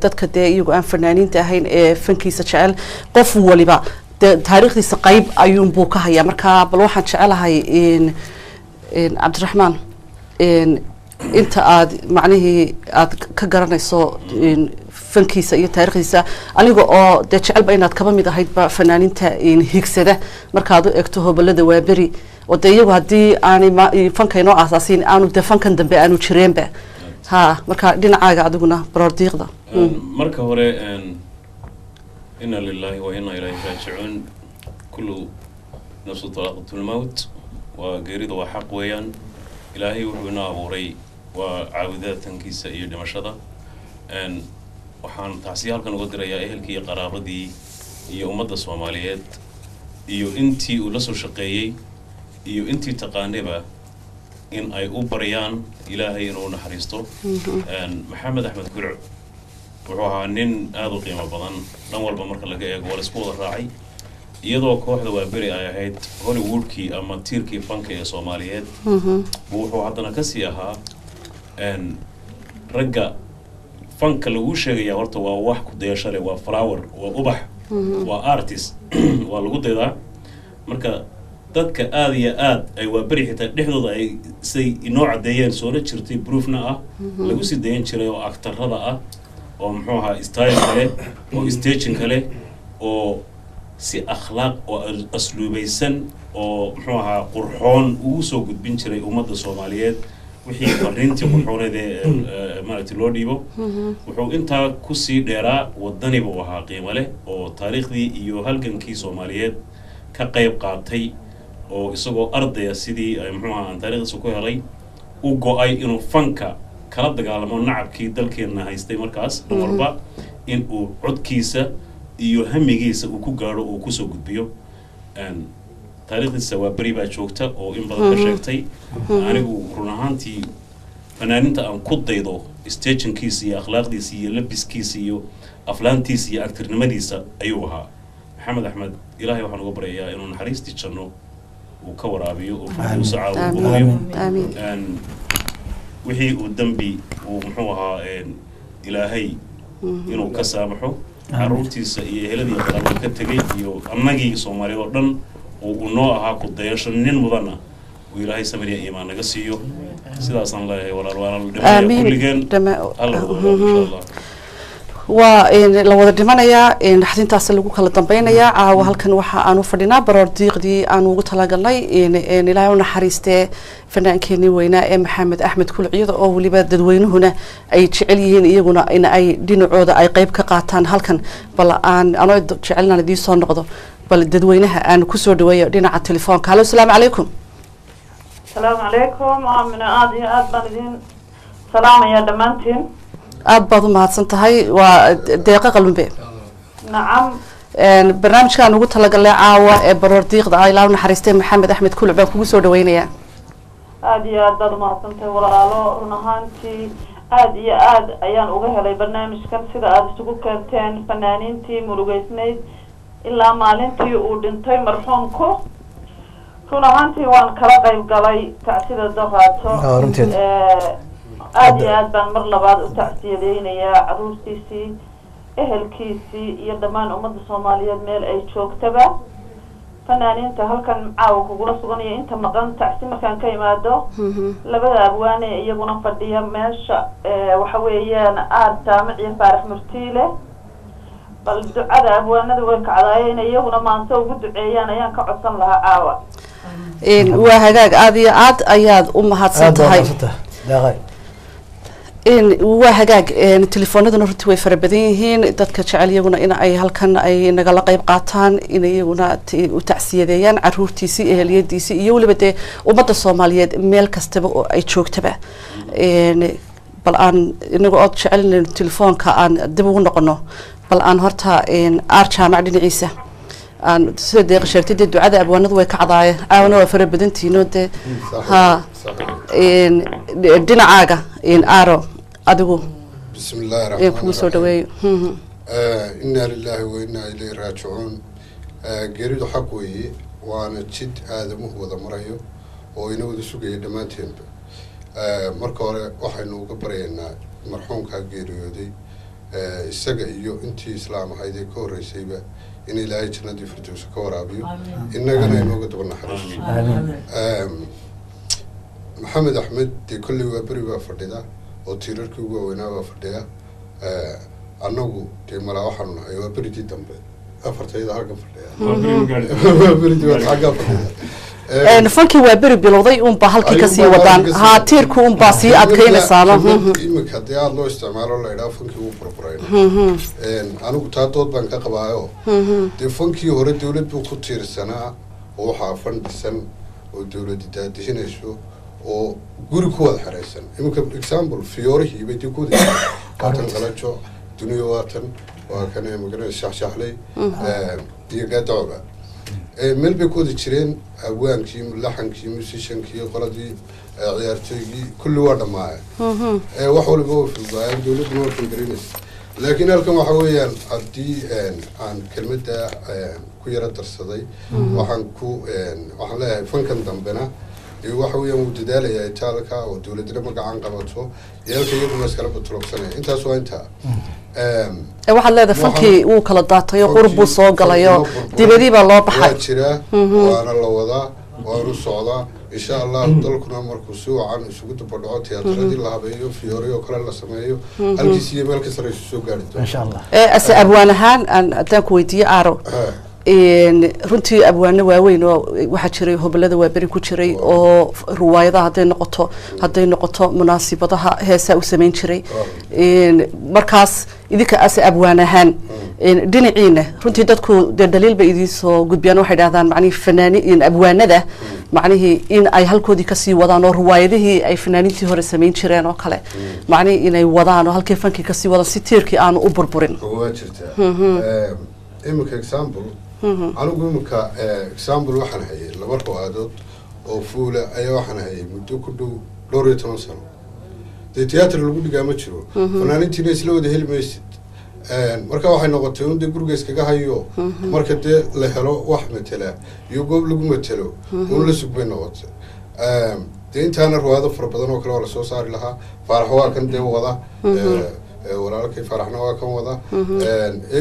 dadka dee iyagu aan fanaaniinta ahayn ee fankiisa jecel, qof waliba dee taariikhdiisa qayb ayuunbuu ka hayaa. Marka bal waxaan jecelahay Cabdiraxmaan inta aad macnihii aad ka garanayso fankiisa iyo taariikhdiisa, aniga oo dee jecelba inaad kaba mid ahaydba fanaaniinta higsada markaad u eegto Hobolada Waaberi, oo dee iyagu haddii aanay fanka inoo aasaasin aanu dee fankan dambe aanu jireenba ha. Marka dhinacaaga adiguna baroordiiqda. Marka hore, ina lillahi wa inaa ilayhi raajicuun. Kullu nafsu daa'iqatulmowt, waa geerida, waa xaq weeyaan. Ilaahay wuxuu ina abuuray waa caawidaatankiisa iyo dhimashada. Waxaan tacsiya halkan uga dirayaa ehelkii iyo qaraabadii iyo ummadda Soomaaliyeed. Iyo intii uu la soo shaqeeyey iyo intii taqaanayba in ay u baryaan Ilaahay inuu naxariisto. Maxamed Axmed Kuluc wuxuu ahaa nin aada u qiimo badan dhan walba marka laga eego. Waa la isku wada raacay, iyadoo kooxda Waaberi ay ahayd Hollywoodkii ama tiirkii fanka ee Soomaaliyeed, buu wuxuu haddana kasii ahaa ragga fanka lagu sheegaya. Horta waa wax ku dayasho leh, waa flower, waa ubax, waa artist, waa lagu daydaa. Marka dadka aada iyo aad ay Waaberi xitaa dhexdooda ay siday inoo caddeeyeen soola jirtay, proofna ah, lagu sii dayan jiray oo actorada ah oo muxuu ahaa style kale oo staging kale oo si akhlaaq oo asluubaysan oo muxuu ahaa qurxoon ugu soo gudbin jiray ummadda Soomaaliyeed wixii fariintii qurxooneed ee maaragtay loo dhiibo. Wuxuu intaa kusii dheeraa wadani buu ahaa qiimo leh oo taariikhdii iyo halgankii Soomaaliyeed ka qayb qaatay, oo isagoo ardaya sidii ay muxuu ahaa aan taariikhdiisa ku helay u go-ay inuu fanka kala dagaalamo nacabkii dalkeenna haystay markaas dhan walba, in uu codkiisa iyo hamigiisa uu ku gaadho uu kusoo gudbiyo. Taariikhdiisa waa beri baa joogta oo in badan ka sheegtay. Anigu run ahaantii fanaaninta aan ku daydo stagingkiisa iyo akhlaaqdiisa iyo labiskiisa iyo aflaantiisa iyo actornimadiisa ayuu ahaa Maxamed Axmed. Ilaahay waxaan uga baryayaa inuu naxariistii janno uu ka waraabiyo oo firdawsa caawa ugu hoyo. Aamiin. Wixii uu dembi uu muxuu ahaa Ilaahay inuu ka saamaxo, caruurtiisa iyo eheladii qaraabada ka tegay iyo annagii Soomaaliyeed oo dhan oo uu noo ahaa ku dayasho nin mudana uu Ilaahay samiriya iimaan naga siiyo. Sidaasaan leeyahay walaal, waana la dhimanaya Aamiin. kulligeen. Alla wada insha Allah. Waa la wada dhimanayaa, naxdintaas lagu kala dambeynayaa. Caawa halkan waxa aanu fadhinaa baroor diiqdii aanu ugu talagalnay Ilaahay u naxariistee fanaankeenii weynaa ee Maxamed Axmed Kuluc, iyada oo weliba dadweynuhuna ay jecel yihiin iyaguna in ay dhinacooda ay qayb ka qaataan halkan. Bal aan anoo jecelnaan idiin soo noqdo, bal dadweynaha aan kusoo dhaweeyo dhinaca telefoonka. Hallo, asalaamu calaykum. Asalaamu calaykum Aamina, aada iyo aad baan idin salaamaya dhammaantiin. Aada baad u mahadsan tahay. Waa Deeqa Qalumbe. Nacam. Barnaamijkaan ugu talagalnay caawa ee baroor diiqda ah Ilaa u naxariistay Maxamed Axmed Kuluc baan kugu soo dhaweynayaa. Aada iyo aad baad umahadsantahay walaalo. Run ahaantii aada iyo aad ayaan uga helay barnaamijkan, sida aada isugu keenteen fanaaniintii murugeysnayd ilaa maalintii uu dhintay marxuumku. Run ahaantii waan kala qayb galay tacsida Doraato. Ah, runteed. Aada iyo aad baan mar labaad u tacsiyadeynayaa caruurtiisii, ehelkiisii iyo dhammaan ummadda Soomaaliyeed meel ay joogtaba, fanaaniinta halkan caawa kugula suganaya, inta maqan. Tacsi markaan ka imaado, labada abwaane iyaguna fadhiya meesha waxa weeyaan Aar Jaamac iyo Faarax Murtiile. Bal ducada abwaanada way kacdaaye inay iyaguna maanto ugu duceeyaan ayaan ka codsan lahaa caawa. Waa hagaag, aada iyo aad ayaad u mahadsan Aad baa tahay. mahadsantahay Deeqay. Waa hagaag, telefoonaduna runtii way fara badan yihiin, dadka jecel iyaguna in ay halkan ay nagala qayb qaataan, in iyaguna u tacsiyadeeyaan caruurtiisii, eheliyadiisii iyo weliba dee ummadda Soomaaliyeed meel kastaba oo ay joogtaba. Bal aan inaga ood jecel inaynu telefoonka aan dib ugu noqono, bal aan horta Aar Jaamac dhinaciisa aan sida Deeqa sheegtay, dee ducada abwaanadu way kacdaaye, caawana waa fara badantihiinoo dee ha dhinacaaga Aaro adigu بسم الله ee الرحمن kugu soo الرحيم. dhaweeyo. إنا لله وإنا إليه راجعون. Geeridu xaq weeye, waana jid aadamuhu wada marayo oo ina wada sugaya dhammaanteenba. Marka hore waxaynu uga baryaynaa marxuumkaa geeriyooday, isaga iyo intii islaam ahayd ee ka horreysayba in Ilaahay jannadii firdowsa ka waraabiyo, innagana inooga daba naxariisto. Aamiin. Maxamed Axmed dee kolley waa beri baa fadhida oo tiirarkii ugu waaweynaa baa fadhiya. Annagu dee malaa waxaanu nahay waa beridii dambe, afartayda halkan fadhiya, waa beridii baa xaggaa fadhida. Fankii waa beri bilowday unbaa halkii kasii Ayuunbaa wadaan halkii kasii haa wadaan. Tiirku unbaa sii adkaynaysaaba. Iminka haddii aada loo isticmaalo la idhaha fankii wuu burburayna, anigu taa dood baan ka qabaayo. Dee fankii hore dawlad buu ku tiirsanaa oo waxaa fan dhisan oo dawladi daadihinayso oo guri ku wada xeraysan. Iminka example fiyoorihii bay dee ku wada jiraan. Waatan Qalajo, duniya waatan, waa kan magaranaysa Shaxshaxley iyo Gaadacoba. Meel bay ku wada jireen abwaankii, mulaxankii, musiciankii, qoladii, ciyaartooygii, kulli waa dhammaayeen. Wax waliba waa fududaayeen, dowladduna waa fangarinaysa. Laakiin halkan waxa weeyaan, haddii aan kelmadda ku yaro darsaday, waxaan leeyahay fankan dambena dee waxa weeyaan wuu dadaalayaa itaalka oo dowladna ma gacan qabato, yeelka iyaguna iskala batulogsanaya. Intaas waa intaa. Waxaad leedahay fankii wuu kala daatayo, qurub buu soo galayo, dibadii baa loo baxay. Waa jiraa, waana la wadaa, waanu socdaa insha Allah. Dalkuna markuu si wacan isugu dabadhaco, tiyaataradii la habeeyo, fiyoore oo kale la sameeyo, halkiis iyo meel ka sare isu soo gaari doona insha Allah. Ase abwaan ahaan aan haddaan ku weydiiye Aaro, runtii abwaano waaweyn oo waxaa jiray hobolada waaberi ku jiray oo ruwaayadaha hadday noqoto munaasibadaha heesaa u samayn jiray. Markaas idinka ase abwaan ahaan dhinaciina runtii dadku dee dhaliil bay idiin soo gudbiyaan, waxay dhahdaan macnihii fanaani abwaanada macnihii in ay halkoodii kasii wadaan oo ruwaayadihii ay fanaaniintii hore samayn jireen oo kale, macnihii inay wadaan oo halkii fankii kasii wadaan si tiirkii aanu u burburin. Waa jirtaa. Iminka example, anigu iminka example waxaan hayay laba ruwaadood oo fuula ayaa waxaan hayay muddo ku dhow dhowr iyo toban sano. Dee theatre lagu dhigaa ma jiro, fanaaniintiina isla wada heli maysid. Marka waxay noqotay un dee guriga iskaga hayo, marka dee la helo wax matela iyo goob lagu matelo un la sug bay noqotay. Dee intaana ruwaado fara badan oo kale waa lasoo saari lahaa. Faarax waa kan dee wada, walaalkay Faaraxna waa kan wada.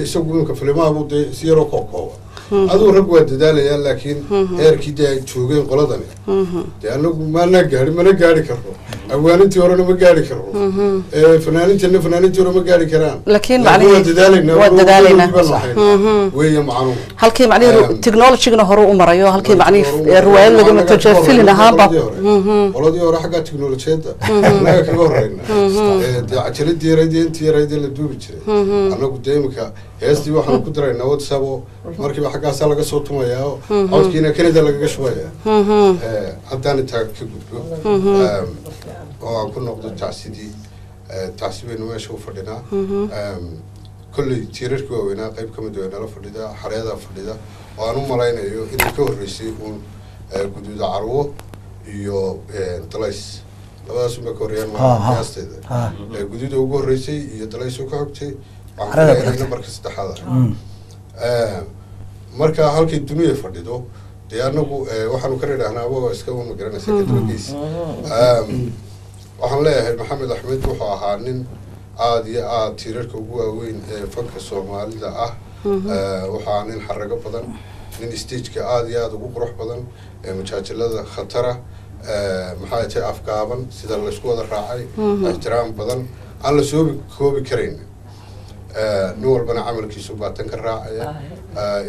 Isagu iminka filimaha dee si yaroo kookooba. Adigu rag waa dadaalayaa, laakiin heerkii dee ay joogeen qoladani dee anagu maanaa gaari, mana gaari karno. Abwaanintii horena ma gaari karno, fanaaniintana fanaaniintii hore ma gaari karaan. Laakiin waa macnihii dadaalaynaa. Waa dadaalaynaa. Weeye macnuhu. Halkii macnihii technologygana hore u marayo, halkii macnihii riwaayad laga matajo filin ahaanba. Qoladii hore xagga teknolojiyadda annaga kaga horeyna. Dee cajaladii yarayd iyo intii yarayd la duubi jiray, annagu dee imika heestii waxaanu ku daraynaa WhatsApp oo markiiba xaggaasaa laga soo tumayaa oo codkiina Canada lagaga shubayaa. Haddaan intaa ka gudbo oo aan ku noqdo tacsidii, tacsi baynu meesha u fadhinaa. Kolley tiirarkii waaweynaa qayb ka mid way nala fadhida, xareedaa fadhida oo aan u malaynayo inay ka horreysay uun Guduuda Carwo iyo Dalays, labadaas unbaa ka horreeyaan qiyaasteeda. Guduuda ugu horreysay iyo Dalays oo ka xogtay, waxaan Xareeda filayaa ku inay xigtay. Nambarka saddexaad ah. Marka halkay duniya fadhido dee anagu waxaanu ka nidhaahnaa waa iska ma garanaysa kadabageysa. Waxaan leeyahay Maxamed Axmed wuxuu ahaa nin aada iyo aada tiirarka ugu waaweyn ee fanka Soomaalida ah. Wuxuu ahaa nin xarago badan, nin stageka aada iyo aada ugu qurux badan, majaajilada khatara, maxaa tahay, afgaaban, sida laysku wada raacay, ixtiraam badan aan la soobi koobi karayn. Nin walbana camalkiisu baa tan ka raacaya.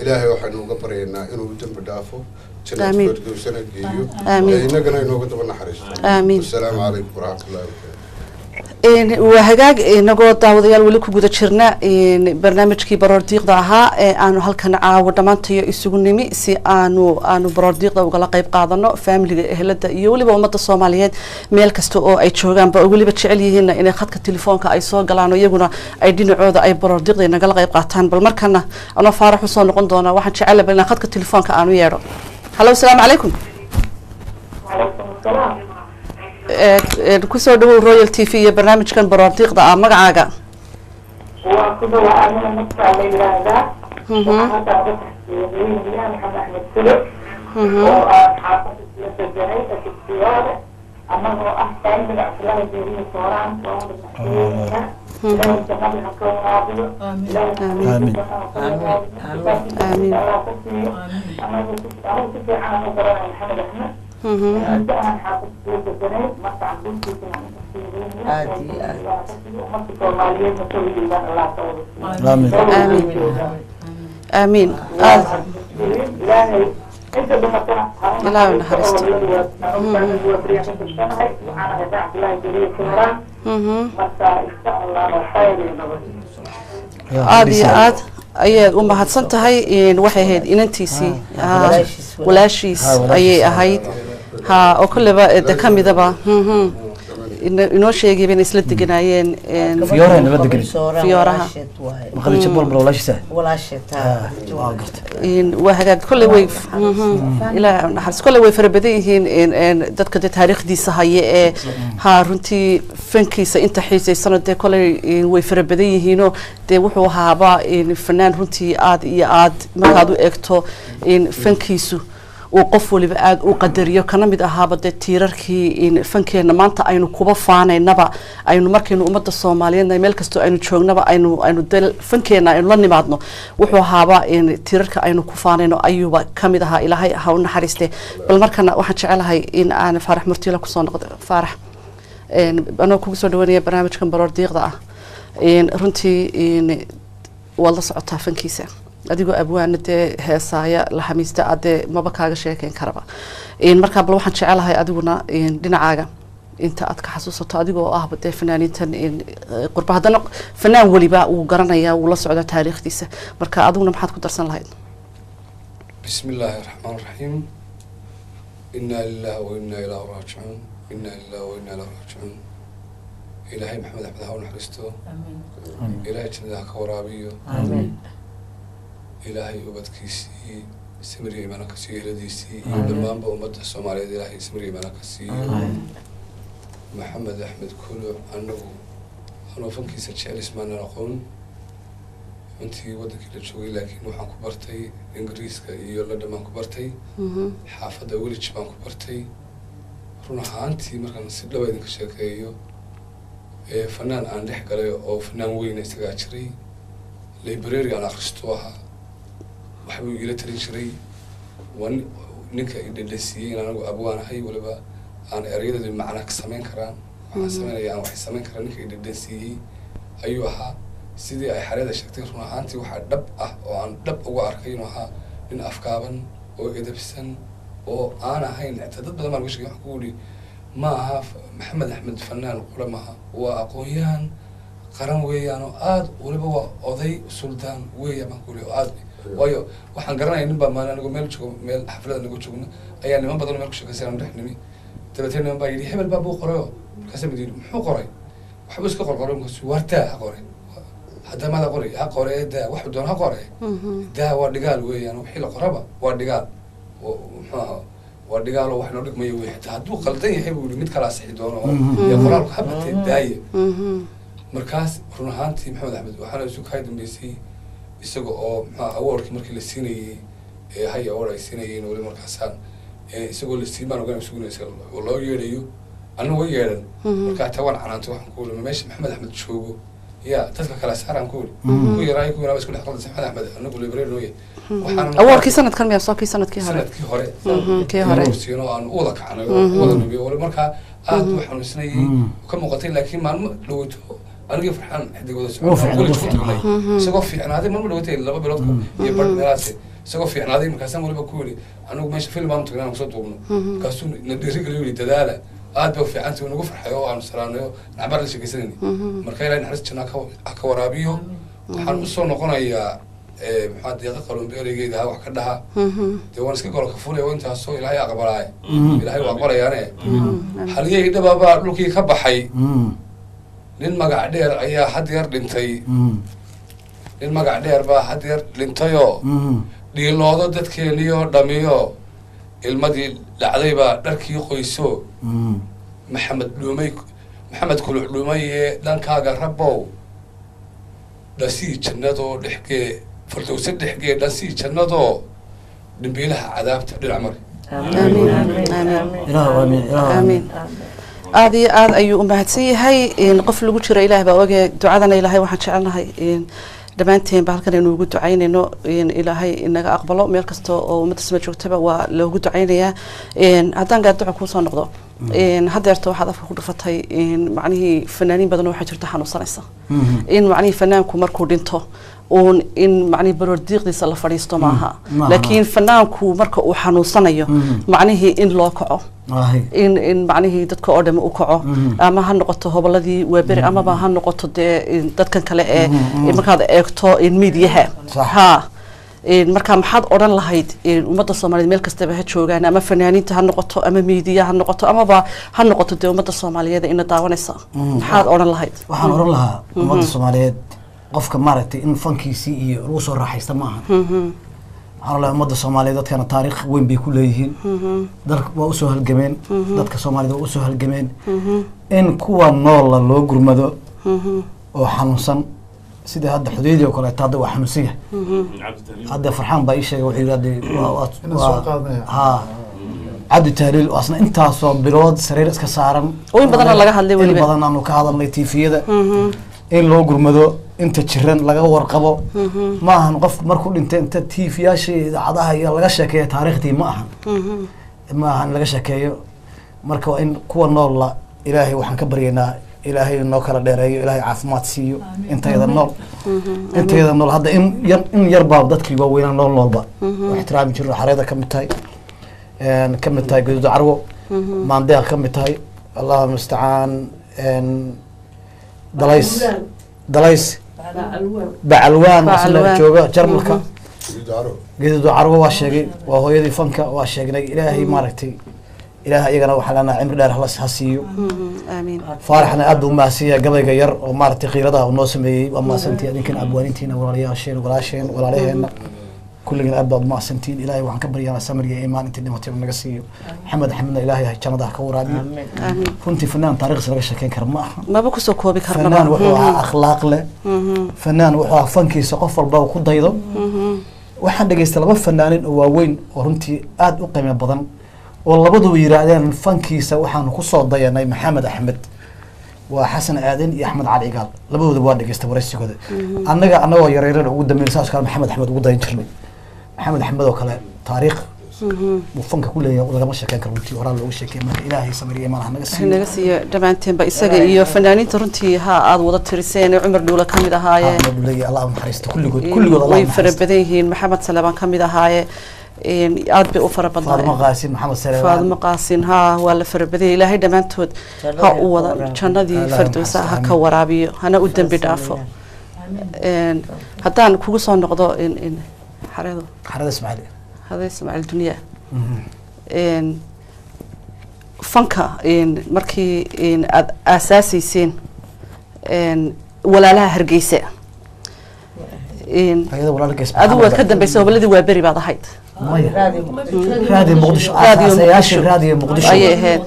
Ilaahay waxaynu uga baryaynaa inuu u dembi dhaafo, jannat Aamiin. firdowsana geeyo. Aamiin. Innagana inooga daba naxariisto. Aamiin. Wasalaamu calaykum waraxmatullahi wabarakatu. Waa hagaag, inagoo daawadayaal weli ku guda jirna barnaamijkii baroordiiqda ahaa ee aanu halkan caawo dhammaantayo isugu nimi si aanu baroordiiqda ugala qayb qaadano faamiliga, ehelada iyo weliba ummadda Soomaaliyeed meel kasta oo ay joogaanba, oo weliba jecel yihiinna inay khadka telefoonka ay soo galaan oo iyaguna ay dhinacooda ay baroordiiqda nagala qayb qaataan. Bal markana anoo Faarax usoo noqon doona, waxaan jecelahay inaan khadka telefoonka aanu yeedho. Hallo, asalaamu calaykum. وعليكم السلام. Kusoo dhawow Royal TV iyo barnaamijkan baroordiiqda ah. Magacaaga? Waa ku dhawaa anina magacaa la yidhaahdaa. Waxaan hadda uga taxsiyeynaya Maxamed Axmed Sule oo aan xaafadda isla deganay akibtiyaada, annagoo ah faamiliga Cabdullaahi Jeeriye Sooraan. Waan wada taxsiyeynaya. Ilaahay jannada ha ka waraabiyo. Ilaahay naxariista ha ka waraabiyo. Amiin. Allah ka siiyo. Anagu anigu si fiican aan u garanay Maxamed Axmed. Muddo aan xaafadda isla deganay, marka caruurtiisana aan u taxsiyeynaya. Aad iyo aad. Allah ka siiyo. Ummadda Soomaaliyeedna sawirkeedaan Allah ka wada siiyo. Amiin. Amiin, aamiin. Aad Ilaahay inta dhimatana ha u Ilaahay u naxariisto. Naxariisto. Waxaan ahay Cabdullaahi Jariir Sooraan. Marka insha Allah khayr iyo nabad. Aada iyo aad ayaad u mahadsan tahay. Waxay ahayd inantiisii, Walaashiis. Walaashiis ayay ahayd, ha, oo kolleba de ka midaba. inoo sheegay inay isla deganaayeen Fiyoraha nala degan. Fiyooraha. Maqalija Bolbol walaashiisa. Walaasheed. Waa gartay. Waa hagaag. Kolley way, ilaa naxariis, kolley way fara badan yihiin dadka dee taariikhdiisa haya ee ha runtii fankiisa inta xiisaysano dee kolley way fara badan yihiinoo dee wuxuu ahaaba fanaan runtii aad iyo aad markaad u eegto fankiisu uu qof waliba aada u qadariyo, kana mid ahaaba dee tiirarkii fankeena maanta aynu kuba faanaynaba, aynu markaynu ummadda Soomaaliyeedna meel kastoo aynu joognaba aynu dee fankeena aynu la nimaadno, wuxuu ahaaba tiirarka aynu ku faanayno ayuuba ka mid ahaa. Ilaahay ha u naxariiste. Bal markana waxaan jecelahay in aan Faarax Murtiila kusoo noqdo. Faarax, anoo kugu soo dhawanaya barnaamijkan baroor diiqda ah, runtii waad la socotaa fankiisa adigoo abwaana dee heesaaya la xamiista adee maba kaaga sheekeyn karaba. Markaa bal waxaan jecelahay adiguna dhinacaaga inta aad ka xasuusato adigoo ahba dee fanaaniintan qurba, haddana fanaan weliba wuu garanayaa, wuu la socdaa taariikhdiisa, marka adiguna maxaad ku darsan lahayd? بسم الله الرحمن الرحيم. إنا لله وإنا إليه راجعون، إنا لله وإنا إليه راجعون. إلهي محمد أحمد ha u naxariisto، Ilaahay jannada ha ka waraabiyo، Ilaahay ubadkiisii samir iyo iimaan ha ka siiyo, eheladiisii iyo dhammaanba ummadda Soomaaliyeed Ilaahay samir iyo iimaan ha ka siiyo. Maxamed Axmed Kuluc anagu anoo fankiisa jecel ismaanan aqoon intii waddankii la joogay, laakiin waxaan ku bartay Ingiriiska iyo London baan ku bartay, xaafadda Woolwich baan ku bartay. Run ahaantii markaan si dhaba idinka sheekeeyo, ee fanaan aan dhex galay oo fanaan weyna isagaa jiray, library aan akhristo ahaa, waxbuu iila talin jiray. Waa ninka i dhedhansiiyey in anigu abwaanahay, waliba aan erayadeedu macna ka samayn karaan, waxaan samaynaya aan waxay samayn karaan, ninka i dhedhansiiyey ayuu ahaa. Sidii ay Xareeda sheegtay, run ahaantii waxaa dhab ah oo aan dhab uga arkay inuu ahaa nin afgaaban oo edebsan oo aan ahayn. Xitaa dad badan baan uga sheegay, waxaan ku yidhi ma aha Maxamed Axmed fanaan qura maaha, waa aqoon-yahan qaran weeyaan oo aad waliba waa oday suldaan weeyaan baan ku yidhi. Oo aad waayo waxaan garanaya nin baa maalin anigu meel joogo, meel xaflada anigu joogno ayaa niman badan oo meel ku sheekaysan dhex nimi. Dabeetna niman baa yidhi hebel baa buu qorayo. Markaasa mid yidhi muxuu qoray? Waxbuu iska qorqoray. Markaasu wartaa ha qoray, hadda maada qoray, ha qore daa, waxuu doon ha qore daa, waa dhigaal weeyaan, wixii la qoraba waa dhigaal oo muxuu ahaa, waa dhigaal oo wax noo dhigmayo wey, xitaa hadduu qaldan yahay buu yidhi mid kala asixi doono oo iyo qoraalku ha batee daaye. Markaas run ahaantii Maxamed Axmed waxaana isu kaa dambeysay isaga oo muxuu ahaa awardkii markii la siinayey ee hay award ay siinayeen, weli markaasaan isagoo la siin baan ogaan sugnaysa oo loo yeedhayo, anna way yeedhan. Marka xitaa waan canaantay, waxaan ku uli meesha Maxamed Axmed joogo ya dadka kala saaraan ku uli, ku yaraayo ku yaraa isku dhex qaldaysa. Maxamed Axmed anagu library nooye waxaana Awardkii sanadkan miyaa soo kii sanadkii hore? Sanadkii hore. Kii hore. Siino aan u wada kacnay oo u wada nubiyo wali markaa aad buu xanuunsanayay ka muuqatay, laakiin maalmo dhaweyto anigii Farxaan xidig wada Wuu socon fiicnaa, weli wuu isku fiicnaa. tagnay isagoo fiicnaaday maalmo dhaweytay 2 bilood iyo badh meelahaas isagoo fiicnaaday. Markaasaan waliba ku yidhi anigu meesha film baanu tagnay aan kusoo duubno, markaasuu na dhiirigeliyo, yidhi dadaala, aad bay u fiicantay, uu nagu farxay oo aanu salaanay oo nacbar la sheekaysanayna. Marka Ilahay naxariis janna ha ka waraabiyo. Waxaan usoo noqonayaa maxaa Deeqa Qalumbe ereygeeda ha wax ka dhaha dee waan iska golo ka fulaya oo intaasoo Ilaahay aqbalaay, Ilaahay waa aqbalayaane. Halyey dhababaa dhulkii ka baxay, nin magac dheer ayaa had yar dhintay, nin magac dheer baa had yar dhintayoo dhiiloodo dadkeeniyo dhamiyo ilmadii dhacdaybaa dharkii qoyso. Maxamed Dhuumay, Maxamed Kuluc Dhuumaye, dhankaaga Rabbow dhasii jannadoo dhexgee fardowse, dhexgee dhasii jannadoo dhimbiilaha cadaabta dhinac mari. Amiin, amiin. Ilaah aamiin, Ilaah amiin. Aada iyo aada ayuu u mahadsan yahay. Qof lagu jiro Ilaah baa oge. Ducadana Ilaahay waxaan jecelnahay dhammaanteen ba halkan aynu ugu ducaynayno in Ilaahay inaga aqbalo. Meel kasta oo ummadda sama joogtaba waa loogu ducaynayaa. Haddaan gaadduca kuusoo noqdo, haddeerta waxaad afka ku dhufatay macnihii fanaaniin badan oo waxaa jirta xanuunsanaysa, in macnihii fanaanku markuu dhinto uun in macnihii baroor diiqdiisa la fadhiisto maaha. Maaha. Laakiin fanaanku marka uu xanuunsanayo macnihii in loo kaco, in macnihii dadka oo dhami u kaco, ama ha noqoto hoboladii Waaberi amaba ha noqoto dee in dadkan kale ee markaad eegto in miidiyaha. Sax. Ha Marka maxaad odhan lahayd ummadda Soomaaliyeed meel kastaba ha joogaan, ama fanaaniinta ha noqoto, ama miidiya ha noqoto, amaba ha noqoto dee ummadda Soomaaliyeed ina daawanaysa, maxaad odhan lahayd? Waxaan oran lahaa ummadda Soomaaliyeed, qofka maaragtay in fankiisii iyo lagu soo raaxaysta ma aha. Waxaan oran lahaa ummadda Soomaaliyeed, dadkana taariikh weyn bay ku leeyihiin, dalka waa usoo halgameen, dadka Soomaalida waa usoo halgameen, in kuwa noolla loo gurmado oo xanuunsan, sida hadda Xudeydi oo kaleeto, hadda waa xanuunsan yahay. Hadda Farxaan baa ii sheegay, wuxuu yidhi hadda Inaan soo qaadanaya. Ha, Cabdi Tahliil oo asna intaasoo bilood sariir iska saaran. Oo in badanna laga hadlay in weliba. Badan aanu ka hadalnay tiifiyada, in loo gurmado, inta jiran laga warqabo. Ma ahan qof markuu dhintay inta tiifiyaasha iyo idaacadaha iyo laga sheekeeyo taariikhdii, ma ahan, ma ahan in laga sheekeeyo. Marka waa in kuwa noolla Ilaahay waxaan ka baryaynaa Ilaahay noo kala dheereeyo, Ilaahay caafimaad siiyo intayada nool, intayada nool. Hadda in yar, in yar baa dadkii waaweynaa nool noolba oo ixtiraami jirno, Xareeda ka mid tahay, ka mid tahay Gaduud Carwo, Maandeeq ka mid tahay, Allahu mustacaan, Dalays, Dalays, Bacalwaan asna Bacalwaan. jooga Jarmalka. Gaduud. Gaduud Carwo waa sheegay, waa hooyadii fanka, waa sheegnay. Ilaahay maaragtay, Ilaahay iyagana waxaa leenahay cimri dheer ha siiyo. Aamiin. Faaraxna aad buu umahadsan yahay, gabayga yar oo maaragtay qiiradaha uu noo sameeyey, waa mahadsantihi. Adinkan abwaanintiina, walaalayaasheen, walaasheen, walaalaheena, kulligiin aad baad umahadsantihiin. Ilaahay waxaan ka baryaanaa samir iyo iimaan intii dhimatay uu naga siiyo. Maxamed Axmedna Ilaahay jannada ha ka waraabiyo. Aamiin. Runtii fanaan taariikhdiisa laga sheekeyn kara ma aha. Maba kusoo koobi karnaba. Fanaan wuxuu ahaa akhlaaq leh, fanaan wuxuu ahaa fankiisa qof walba uu ku daydo. Waxaan dhegaystay laba fanaanin oo waaweyn oo runtii aad u qiimo badan oo labaduba yidhaahdeen fankiisa waxaanu kusoo dayanay Maxamed Axmed, waa Xasan Aadan iyo Axmed Cali Cigaal. Labadoodaba waa dhegaystay waraysigooda. Annaga annagoo yareyrana ugu dambeyn saas kale Maxamed Axmed ugu dayan jirnay. Maxamed Axmed oo kale taariikh uu fanka ku leeyahay lagama sheekeyn karo runtii, horaa loogu sheekey. Marka Ilaahay samiriya imaan ha naga siiyo. Naga siiyo dhammaanteenba, isaga iyo fanaaniinta runtii ha aada wada tiriseen ee Cumar Dhuula ka mid ahaaye. Axmed Dhuule, Allah u naxariisto kulligood, kulligood Allah way u fara naxariisto. Badan yihiin. Maxamed Salebaan ka mid ahaaye, aad bay u fara Faadimo badnaayeen. Qaasim, Maxamed Saleebaan. Faadimo Qaasin, ha, waa la fara badanyay. Ilaahay dhammaantood ha u wada jannadii Allah fardowsa ha naxariisto, ka amiin. waraabiyo, hana u dembi dhaafo. Haddaan kugu soo noqdo in Xareedo, Xarada Ismaaciil, Hada Ismaaciil Dunya, fanka markii aada aasaasayseen Walaalaha Hargeysa, ayada walaalka adigu waad ka dambaysay, Hoboladii waa beri baad ahayd. Maya, Raadiyo Muqdisho. Raadiyo aasaasayaashii Muqdisho. Raadiyo Muqdisho ayay ahayd.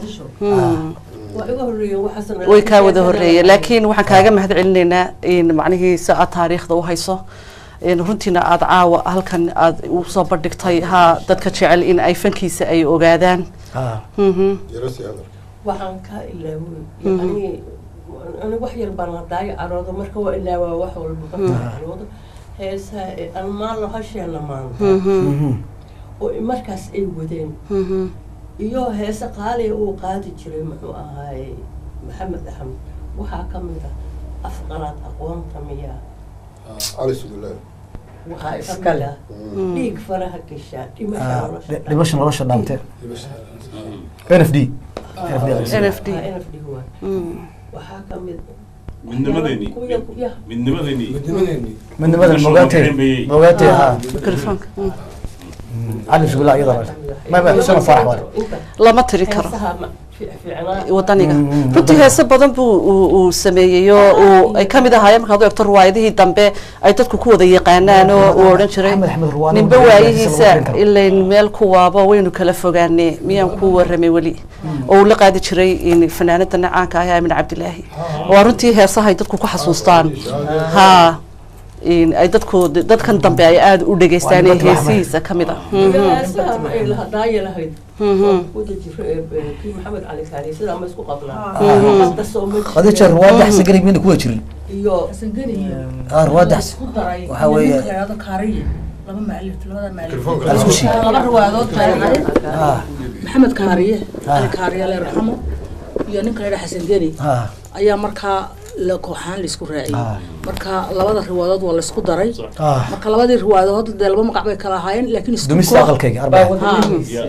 Waa iga horreeyeen waxaasna. Way kaa wada horreeyeen, laakiin waxaan kaaga mahad celinaynaa in macnihii si aad taariikhda u hayso, in runtiina aada caawa halkan aada u soo bandhigtay, ha, dadka jecel in ay fankiisa ay ogaadaan. Yarasi hadalka. Waxaan kaa ilaaway, yani ani wax yar baan hadaayo caroodo, marka waa ilaawaa wax walba markaan caroodo. Heesaha ee almaalo hasheena maanta oo markaas ay wadeen iyo heese qaaliya uu qaadi jiray, muxuu ahaaye, Maxamed Axmed, waxaa ka mid ah Afqalaad Aqoonta Miyaa. Cali Sudullahi. Waxaa ka Iskale. mid ah Dhiig Faraha Gashaa, Dhimasha Nolosha. Dhimasha Nolosha Dhaamte, NFD, NFD. NFD. NFD waa. Waxaa ka mid Midnimadeennii. Midnimadeennii. Midnimadeennii. Midnimada mogaatay, mogaatay, ha. Mikrofoonka. Cali Sudullahi iyada ma Xuseen Faarax waa. Lama tiri karo. Heesaha fiicnaa. Wadaniga runtii wadaniga. Heese badan buu uu sameeyey oo uu ay kamid ahaayeen markaad u eegto riwaayadihii dambe ay dadku ku wada yaqaanaan oo uu odhan jiray Axmed Axmed Ruwaane ninba wuxuu waayihiisa leeyahay lama ilayn meel ku waabo waynu kala fogaanee miyaan kuu warramay weli, oo uu la qaadi jiray in fanaanada caanka ah ee Aamin Cabdilaahi. Waa runtii heesaha ay dadku ku xasuustaan, ha, in ay dadku dadkan dambe ay aada u dhegeystaan ee Waa Nimcad Axmed. heesihiisa ka mid ah. Heesaha ay daaya lahayd wada jiro ee kii Maxamed Cali Kaari, sidaa ma isku qabnaa hadda soo ma Khadija, ruwaadda Xasan Gari miyna kuwa jirin? Iyo Xasan Geni iyo Ah, ruwaadda Xasan isku daray waxaa weeye- ninka la yidhaahdo Kaariye, laba macalif, labada macalif. Mikrofoonka. Al isku shiid. Laba riwaayadood bay ahayd. Ah. Maxamed Kaariye, Ah. Cali Kaariye alla yarxamo, iyo ninka la yidhaahdo Xasan Geni ah ayaa markaa la kooxaan la isku raaciyey. Ah. Marka labada riwaayadood waa la isku daray. Ah. Marka labadii riwaayadood dee laba magac bay kala ahaayeen, laakiin isku Dumista koox. Aqalkayga arbaca. Ha,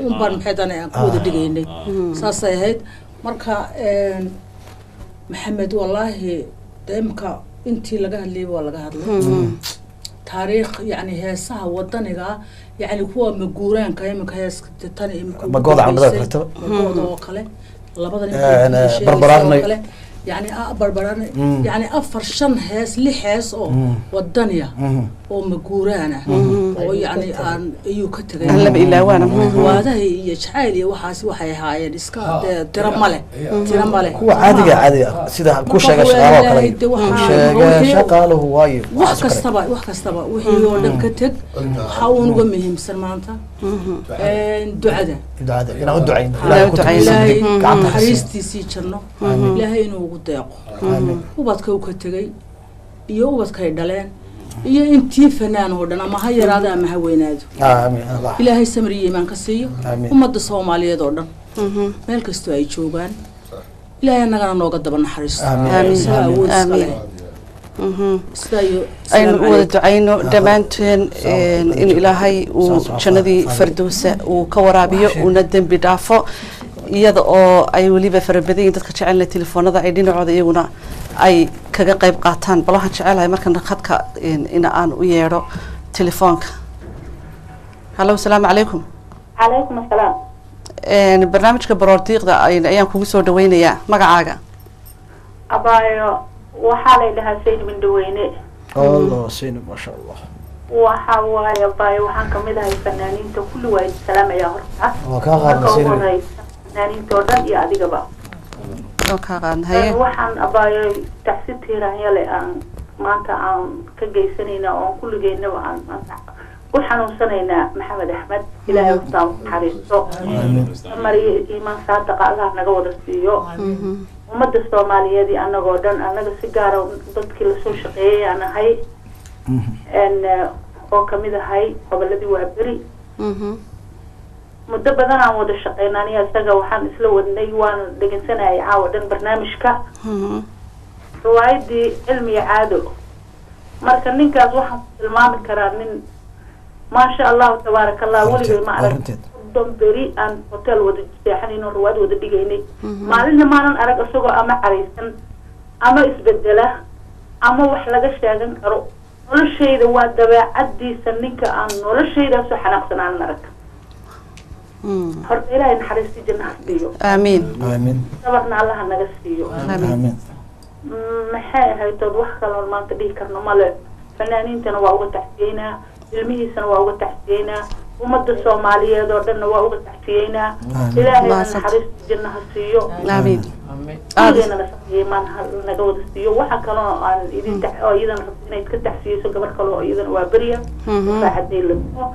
un baan maxay tahay aan ku wada dhigaynay, saasay ahayd. Marka Maxamed wallaahi dee imka intii laga hadlayay waa laga hadlay. Taariikh yacni heesaha wadaniga, yacni kuwa maguuraanka iminka heeska tan iminka ugu Magooda candhada dambeysay, kaleto. magooda oo kale, labadan Een, iminka sheegaysa oo barbaraarnay. kale, yacni barbaraarnay, yacni 4 5 hees 6 hees oo wadaniya oo maguuraan ah oo yacni aan ayuu ka tegay. Aan laba ilaawaana. Riwaadaha iyo jacayl iyo waxaas waxay ahaayeen iska dee tiro male, tiro male. Kuwa caadiga caadiga sida ku Marka sheega waxa shaqaalaha oo weeye, kale, dee ku waxaa- sheega shaqaaluhu waayo wax waxaas oo kale. kastaba, wax kastaba wixii oo dhan ka teg, waxaa uun uga muhiimsan maanta ducada. Ducada inaan u ducayno. Inaan Ilaahay u ku ducayno. tukiso, Ilaahay gacanta ha siiyo. naxariistiisii janno Amiin. Ilaahay inuu ugu deeqo Amiin. ubadka uu ka tegay iyo ubadkay dhaleen iyo intii fanaan oo dhan, ama ha yaraado ama ha weynaado. Amiin Allah. Ilaahay samir iyo iimaan ka siiyo Amiin. ummadda Soomaaliyeed oo dhan meel kastoo ay joogaan. Ilaahay annagana nooga daba naxariisto. Amiin. Amiin. Isagaa awood iska Amiin. leh. Sidaa iyo Aynu asalaamu u wada calaykum. ducayno dhammaanteen in Ilaahay uu jannadii fardowsa uu ka waraabiyo, uuna dembi dhaafo, iyada oo ay weliba fara badan yihiin dadka jecelna telefoonada ay dhinacooda iyaguna ay kaga qayb qaataan. Bal waxaan jecelahay markana khadka in aan u yeedho telefoonka. Hallo, asalaamu calaykum. Calaykum asalaam. Barnaamijka baroordiiqda ayaan kugu soo dhaweynayaa. Magacaaga? Abaayo, waxaa lay dhahaa Sayd Mindhaweyne. Allah Saynab, maasha Allah. Waxa waaye abaayo, waxaan kamid ahay fanaaniinta. Kulli waa idin salaamayaa horta. Waa kaa qaadnay. Marka ugu Saynab. horeysa fanaaniinta oo dhan iyo adigaba. Oo kaa qaadna, haye. Waxaan abaayo tacsi tiiraanyale aan maanta aan ka geysanaynaa oon kulligeynaba aan maanta u xanuunsanaynaa Maxamed Axmed. Ilaahay horta u naxariisto, samar iyo iimaan saadaqa Allah naga wada siiyo ummadda Soomaaliyeed iyo annagoo dhan. Annaga si gaara dadkii lasoo shaqeeyay aan ahay oo kamid ahay goboladii waa beri. Muddo badan aan wada shaqeynay aniga isaga, waxaan isla wadnay, waan dhegeysanayay caawa dhan barnaamijka riwaayadii Cilmiga Caado. Marka ninkaas waxaan ku tilmaami karaa nin maasha Allahu tabaaraka Allah. Weligay ma arag Arrinteed. 30 beri aan hotel wada seexanayno, riwaayad wada dhigaynay, maalinna maanan arag isagoo ama caraysan ama isbedela ama wax laga sheegan karo. Noloshayda waa dabeecadiisa ninka aan noloshaydaasoo xanaaqsan aanan arag. Horta Ilaahay naxariista janna ha siiyo. Aamiin. Amiin. Sabarna Allaha naga siiyo. Amiin. Maxay ahayd ood wax kaloon maanta dhihi karno male. Fanaaniintana waa uga tacsiyeynaa, ilmihiisana waa uga tacsiyeynaa, ummadda Soomaaliyeed oo dhanna waa uga tacsiyeynaa. Ilaahayna Mahadsantahay. naxariista janna ha siiyo. Aamiin. Aad Kuligeena iimaan ha naga wada siiyo. Waxa kaloo aan idin oo iyadana rabto inayd ka tacsiyeyso gabar kale oo iyadana waa beriya saacaday labo,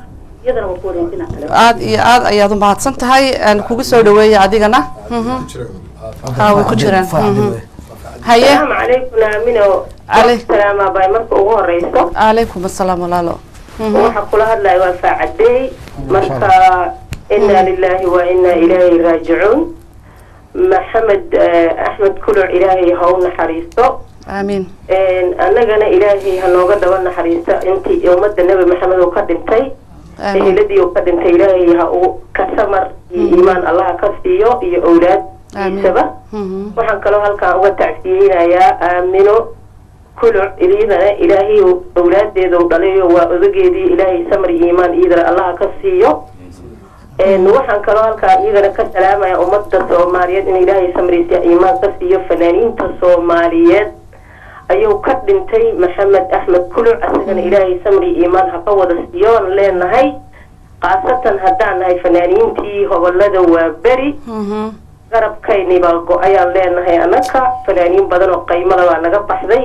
iyadana waa ku wareejinaa kale. Aad iyo aad ayaad u mahadsan tahay. Aan kugu soo dhaweeya adigana. Ha, way ku jiraan. Haye. Asalaamu calaykum Aamino. Salaam abay, marka ugu horeyso. Calaykum asalaam walaalo. Waxa kula hadlaya waa Faacadey. Marka inaa lilaahi wa inaa ilaahi raajicuun. Maxamed Axmed Kuluc Ilaahay ha u naxariisto. Aamiin. Annagana Ilaahay ha nooga daba naxariisto intii ummadda Nebi Maxamed uu ka dhintay, Aamiin. Eheladii uu ka dhintay Ilaahay ha uu ka samar iyo iimaan Allaha ka siiyo iyo owlaaddiisaba. Waxaan kaloo halkaa uga tacsiyeynayaa Aamino Kuluc, iyadana Ilaahay owlaadeeda u dhalayo waa odageedii, Ilaahay samar iyo iimaan iyadana Allaha ka siiyo. Waxaan kaloo halkaa iyagana ka salaamaya ummadda Soomaaliyeed in Ilaahay samriisiya iimaan ka siiyo fanaaniinta Soomaaliyeed ayuu ka dhintay Maxamed Axmed Kuluc, asagana Ilaahay samri iimaan ha ka wada siiyoon leenahay, khaasatan haddaan nahay fanaaniintii hobolada waa beri. Garabkayni baa go-ayaan leenahay annaka. Fanaaniin badan oo qaymada baa naga baxday.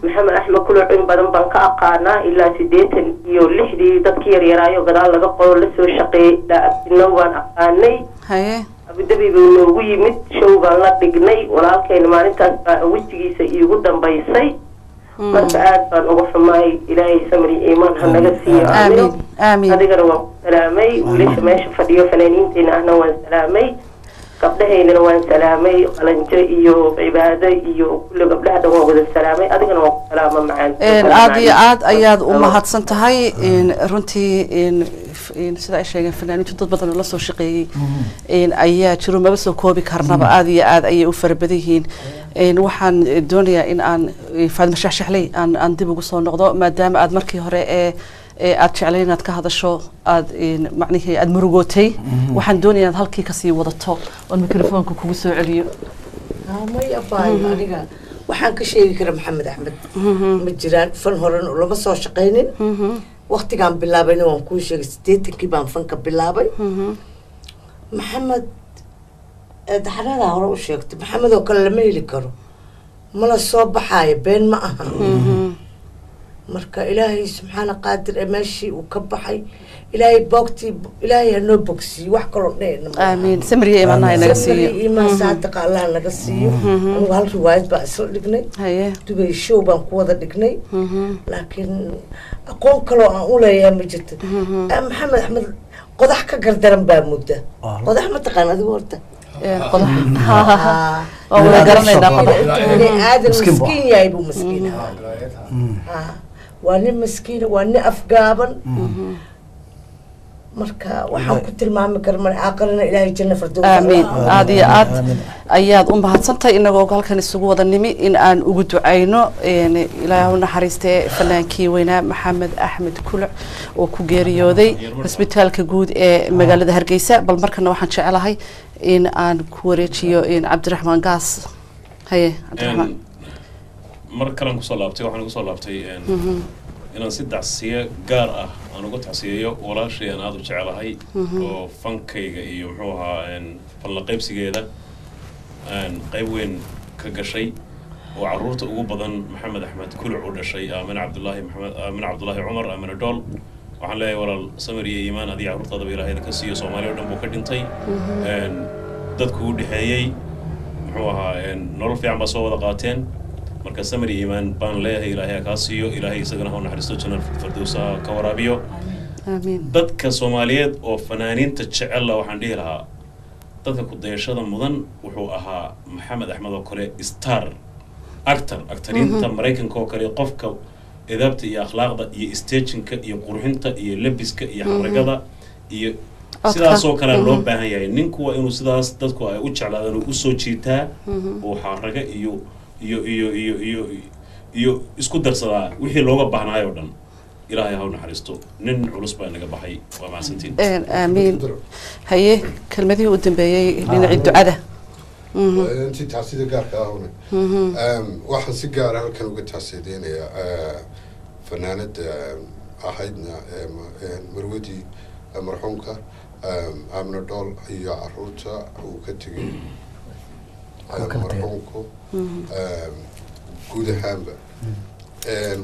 Maxamed Axmed Kuluc in badan baan ka aqaanaa, ilaa 86-dii dadkii yaryaraayo gadaal laga qoro lasoo shaqeeyey ilaa abtinow baan aqaanay. Haye. Abudabi buu noogu yimid, show baan la dhignay walaalkayna, maalintaas baa wejigiisa iigu dambaysay. Marka aad baan uga xumaay. Ilaahay samri iimaan ha naga siiyo. Aamino. Aamiin, aamiin. Adigana waan ku salaamay, wiilasha meesha fadhiyo fanaaniinteena ahna waan salaamay, gabdhahaynana waan salaamay, Qalanjo iyo Cibaado iyo kulli gabdhaha dhan waan wada salaamay. Adigana waan ku salaama macaan. Aad iyo aad ayaad u mahadsan tahay. Runtii Sida ay sheegeen fanaaniintu, dad badan oo la soo shaqeeyey ayaa jiro, maba soo koobi karnaba, aada iyo aada ayay u fara badan yihiin. Waxaan doonayaa in aan Faadimo Shaxshaxley aan dib ugu soo noqdo, maadaama aad markii hore ee aad jeclay inaad ka hadasho, aad macnihii aad murugootay. Waxaan doonayaa inaad halkii kasii wadato oon mikrofoonka kugu soo celiyo. May abaayo, aniga waxaan ka sheegi kara Maxamed Axmed ma jiraan. Fan horen lama soo shaqaynin. Waktigaan bilaabayna waan kuu sheegay, 80-kii baan fanka bilaabay. Maxamed daxaradaa hore u sheegtay, Maxamed oo kale lama heli karo, mana soo baxaayo, been ma aha. Marka Ilaahay subxaana qaadir ee meeshii uu ka baxay, Ilaahay boogtii Ilaahay hanoo bogsiiyo, wax kaloo dhehna ma laha. Aamiin, samriya imaanaha inaga siiyo. Iimaan saadiqa Allah naga siiyo. Anigu hal riwaayad baan isla dhignay, Dubay show baan ku wada dhignay, laakiin aqoon kaloo aan u leeyahay ma jirto. Maxamed Axmed qodax ka gardaran baa mudda. Qodax ma taqaan adigu horta? Qodax waa wada garanaynaa, qodax. Bini aadan Miskiin buu miskiin yahay buu miskiin ahaa. Waa nin miskiina, waa nin afgaaban. Marka waxaan ku tilmaami kara mar aaqarina Ilaahay janna firdows. Aamiin, aada iyo aad ayaad u mahadsantahay. Inagoo halkan isugu wada nimi in aan ugu ducayno Ilaahay u naxariistee fanaankii weynaa Maxamed Axmed Kuluc oo ku geeriyooday cisbitaalka guud ee magaalada Hargeysa. Bal markana waxaan jecelahay in aan ku wareejiyo Cabdiraxmaan Gaas. Haye Cabdiraxmaan. Mar kalan kusoo laabtay, waxaan kusoo laabtay inaan si tacsiye gaar ah aan uga tacsiyeeyo walaashay aan aada u jecelahay oo fankayga iyo muxuu ahaa fanla qaybsigeeda qayb weyn ka gashay oo caruurta ugu badan Maxamed Axmed Kuluc u dhashay, Aamine Cabdullaahi Maxamed, Aamine Cabdullaahi Cumar, Aamine Dhool. Waxaan leeyahay walaal, samir iyo iimaan adiga carruurtaadaba Ilaahay idinka siiyo. Soomaaliya o dhan buu ka dhintay, dadku u dhexeeyey muxuu ahaa nolol fiican baa soo wada qaateen. Marka samir iyo iimaan baan leeyahay, Ilaahay ha kaa siiyo, Ilaahay isagana ha u naxariisto, jannal firdowsa ha ka waraabiyo. Aamiin. Dadka Soomaaliyeed oo fanaaniinta jecella waxaan dhihi lahaa, dadka ku-dayashada mudan wuxuu ahaa Maxamed Axmed oo kale, star actor, actariinta Maraykanka oo kale, qofka edaabta iyo akhlaaqda iyo staging-ka iyo qurxinta iyo lebiska iyo xaragada iyo Codka. Sidaas oo kale loo baahan yahay. Ninku waa inuu sidaas dadku ay u jeclaadaan oo usoo jiitaa oo xaraga iyo isku darsadaa wixii looga baahnaayo o dhan. Ilaahay ha u naxariisto, nin culus baa inaga baxay. Waa mahadsantiin. Aamiin. Haye, kelmadihii u dambeeyey dhinacii ducada. Intii tacsida gaarka ahuna, waxaan si gaara halkan uga tacsideynayaa fanaanada ahaydna marwadii marxuumka Aamino Dhool iyo caruurta uu ka tegay Uu kala tegay. marxuumku. Guud ahaanba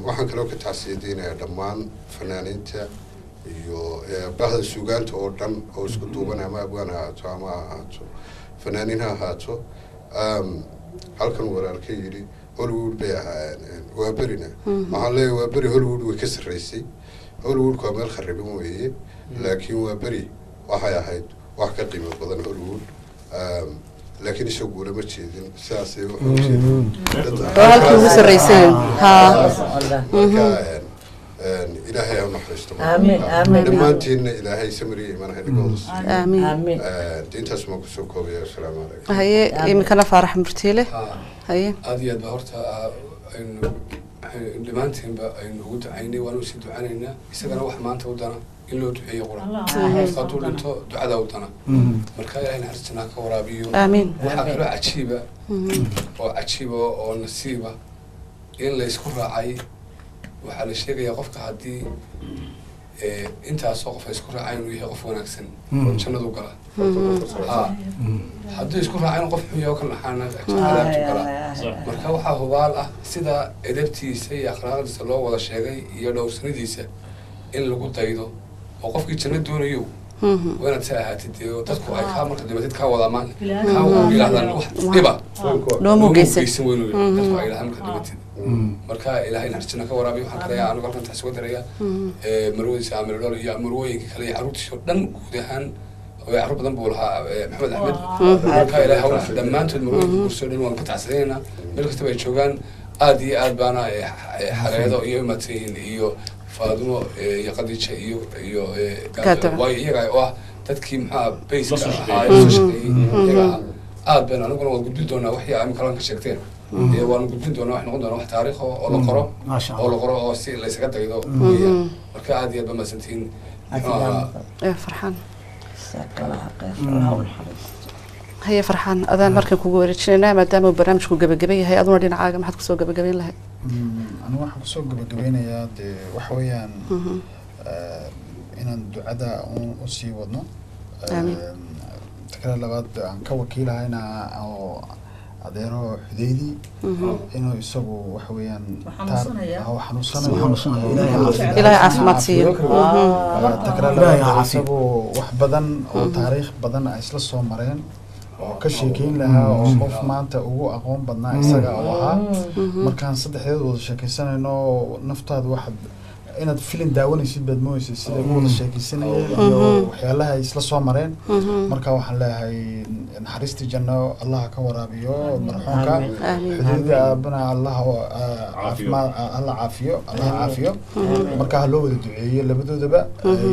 waxaan kaloo ka tacsiyadeynayaa dhammaan fanaaniinta iyo bahda suugaanta oo dhan oo isku duuban, ama abwaan ha ahaato ama ha ahaato fanaaniin ha ahaato. Halkan walaalka yidhi Hollywood bay ahaayeen waa berina, waxaan leeyahay waa beri Hollywood way ka sarreysay. Hollywoodku waa meel khariban weeye, laakiin waa beri waxay ahayd wax ka qiimo badan Hollywood. Laakiin isagu ulama jeedin sidaasay, wuxuu ujeedin Oo halkii ugu sarreysay ha. Marka Ilaahay ha u naxariisto. Amiin, amiin. Dhammaantiinna Ilaahay samiriya imaan ha inaga wada siiyo. Aamiin. Amiin. Diintaas maan kusoo koobaya. Asalaamu calaykum. Haye, iminkana Faarax Murtiile. Haye. Aada iyo aad ba horta aynu dhammaanteenba aynu ugu ducaynay, waanu sii ducanaynaa. Isagana wax maanta u dana in loo duceeyo qura, hadduu dhinto ducada u dana. Marka Ilahay naxariis jannaha ka waraabiyo. Aamiin. Waxaa kaloo cajiiba oo cajiiba oo nasiiba in la isku raacay. Waxaa la sheegayaa qofka haddii intaasoo qof ay isku raacay inuu yahay qof wanaagsan oo jannadu gala. Ha haddii isku raacay qof xun yahay oo kala naxaana cadaabtu gala. Marka waxaa hubaal ah sida edabtiisa iyo akhlaaqdiisa loo wada sheegay iyo dhowrsanadiisa in lagu daydo, oo qofkii janno doonayo waa inaad sa ahaatid dee, oo dadku ay kaa marka dhimatid kaa wada amaan kaa yidhahdaan wax dhiba Nooma geysan. Geysan weynu dadku ay yidhahdaan marka dhimatid. Marka Ilaahay naxariisna ka waraabiyo. Waxaan kaleeyaa anigu halkan taas uga daraya marwadiisa Aamir Dhol iyo marwooyinka kale iyo carruurtiisa oo dhan guud ahaan, oo carruur badan buu lahaa Maxamed Axmed. Marka Ilaahay ha u naxariisto dhammaantood, marwooyinka guurso dhan waan ka tacsanaynaa meel kastaba ay joogaan. Aad iyo aad baana xareedo iyo umadsan yihiin iyo Faadumo iyo Khadiija iyo waayo iyaga oo ah dadkii maxaa bayska ahaa ee soo shaqeeyey iyaga ahaa. Aad baynu aniguna waan gudbin doonaa wixii aad imika ka sheegteen, waanu gudbin doonaa, wax noqon doonaa wax taariikh oo la qoro, oo la qoro oo si la isaga daydo weeyaan. Marka aad iyo aad ba mahadsantihiin. Muxuu ahaa Farxaan, haye Farxaan, adaan markan kugu wareejinaynaa maadaama uu barnaamijku gabagaba yahay. Aduna dhinacaaga maxaad kusoo gabagabayn lahayd? Anigu waxaan kusoo gabagabeynayaa dee waxa weeyaan inaan ducada usii wadno. Aamiin. Ta kale labaad aan ka wakiilahayna oo adeero Xudeydi inuu isagu waxa weeyaan xanuunsanayaa. Xanuunsanayo. Xanuunsanayo. Ilaahay caafiyo. Ilaahay caafimaad siiyo. Ta kale Ilaahay labaad caafiyo. isagu wax badan oo taariikh badan ay isla soo mareen oo ka sheekeyn lahaa oo qof maanta ugu aqoon badnaa isaga oo ahaa. Markaan saddexdeed wada sheekeysanayno, naftaada waxaad inaad filin daawanaysid baad moodaysid sida ugu wada sheekeysanayeen iyo waxyaalaha ay isla soo mareen. Marka waxaan leeyahay naxariistii janno Allaha ka waraabiyo marxuumka. Aamiin. Xuduuda aabana Allaha caafimaad, Alla caafiyo, Allaha caafiyo. Marka ha loo wada duceeyo labadoodaba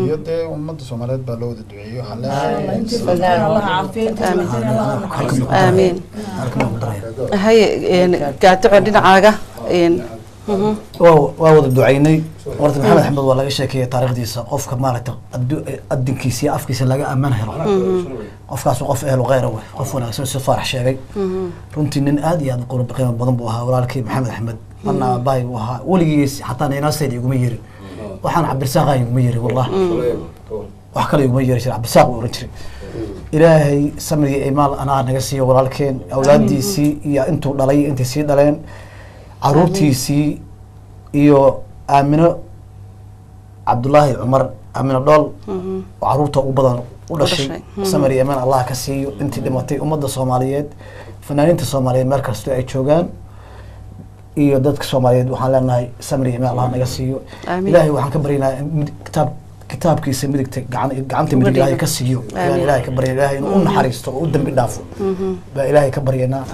iyo dee ummadda Soomaaliyeed baa loo wada duceeyo, waxaan leeyahay. Aamiin. Halkan baan ku daraya. Haye, Gaadaco, dhinacaaga. Waa wada ducaynay. Horta Maxamed Axmed waa laga sheekeeyay taariikhdiisa. Qofka maaragtay adinkiisa iyo afkiisa laga ammaan helo, qofkaas qof ehlu kheyra wey, qof wanaagsan, si Faarax sheegay. Runtii nin aad iyo aad u qiimo badan buu ahaa walaalkii Maxamed Axmed. Marna aabbahay buu ahaa, weligiis xataa naynaasteeda iguma yerin, waxaan Cabdirasaaq iguma yerin, wallahi wax kale iguma yeeri jiray, Cabdirasaaq buu oran jiray. Ilaahay samriga imaal anaa naga siiyo walaalkeen, awlaadiisii iyo intuu dhalay, intay sii dhaleen, caruurtiisii iyo Aamino Cabdulaahi Cumar, Aamino Dhool oo caruurta ugu badan u dhashay. Dhashay. Samir iyo imaan Allah ka siiyo intii dhimatay, ummadda Soomaaliyeed, fanaaniinta Soomaaliyeed meel kastoo ay joogaan iyo dadka Soomaaliyeed waxaan leenahay samir iyo imaan Allah naga siiyo. Aamiin. Ilaahay waxaan ka baryaynaa in kitaabkiisa midigta gacanta midig Ilaahay ka siiyo. Ayaan Ilaahay ka barya Ilaahay inuu u naxariisto oo u dambi dhaafo baa Ilaahay ka baryaynaa.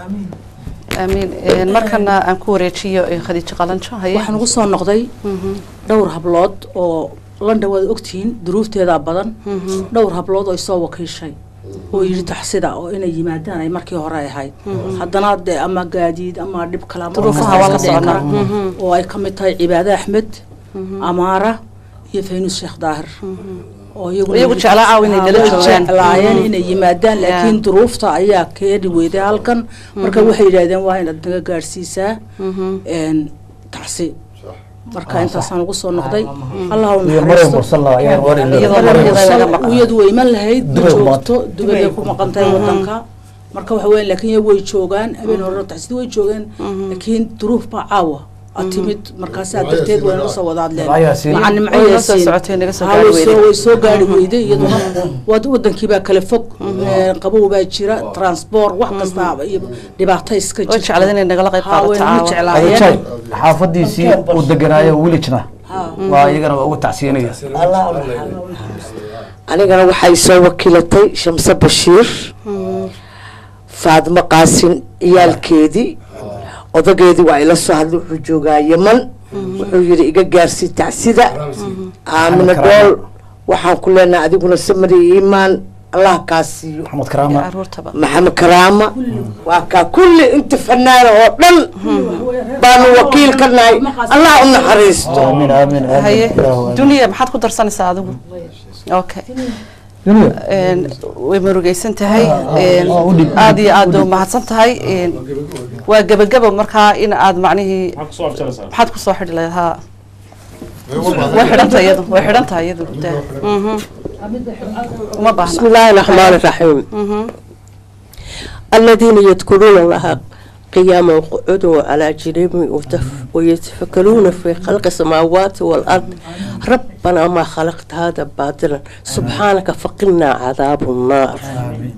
Aamiin. Markana aan ku wareejiyo Khadiijo Qalanjo. Haye. Waxaan ugu soo noqday dhowr hablood oo London, waad ogtihiin duruufteedaa badan, dhowr hablood oo isoo wakiishay oo yidhi taxsida oo inay yimaadaan ay markii hore ay ahayd, haddana dee ama gaadiid ama dhib kale ama Duruufaha wax waa la iska dhici soconaa. kara, oo ay ka mid tahay Cibaade Axmed Amaara iyo Faynus Sheekh Daahir oo Iyagu jeclaa caawa inay nala way joogaan. Jeclaayeen inay yimaadaan, laakiin duruufta ayaa keeni weyday halkan. Marka waxay yidhahdeen waa inaad naga gaadhsiisaa tacsi. Marka intaasaan ugu soo noqday. Allah u Iyo Maryam naxariisto. Mursal ayaan war ilaa. Iyadoo Maryam Maryam Mursal. laga maqan. Iyadu way iman lahayd, ma Dubay ku joogto, Dubay bay ku maqan tahay wadanka. Marka waxa weeyaan, laakiin iyagu way joogaan, habeen horena taxsida way joogeen, laakiin duruuf baa caawa ad timid, markaasaa darteed way naga soo wada hadleen. Nimco Yaasiin. Maca Nimco Way noo soo Yaasiin. socotay, naga soo Ha, gaari way soo weyday. Way soo gaari weyday iyaduna. Wadankii baa kala fog, qabow baa jira, transport wax kastaaba iyo dhibaato iska Way jirta. jeclayd inay nagala qayb Ha, way qaadato nagu caawa. jeclaayeen. Jay xaafadiisii uu deganaayo wilijna waa iyagana waa ugu tacsiinaya. Anigana waxay soo wakiilatay Shamse Bashiir, Faadmo Qaasin ciyaalkeedii, odageedii waa ila soo hadlay, wuxuu joogaa Yeman, wuxuu yidhi iga gaarsii tacsida Aamina Dhool. Waxaan ku leenahay adiguna samari iyo iimaan Allah kaa siiyo. Maxamed Karaama. Caruurtaba. Maxamed Karaama waa kaa kulli inta fanaana oo dhan baanu wakiil ka nahay. Allah u naxariisto. Aamin, aamin, aamin. Haye. Ilaahu aamin. Duniya, maxaad ku darsanaysaa adigu? Okay. Duniya. Way murugaysan tahay. U dhib, Aad iyo aad u mahadsan tahay. Waa gebagabo, markaa in aad macnihii maxaad kusoo afjaraysaa? Maxaad kusoo xidhi lahayd? Ha, way xidhan tahay iyadu, way xidhan tahay iyadu dee. Uma baahna. بسم الله الرحمن الرحيم. الذين يذكرون الله قياما وقعودا وعلى جنوبهم ويتفكرون في خلق السماوات والأرض ربنا ما خلقت هذا باطلا سبحانك فقنا عذاب النار. Aamin.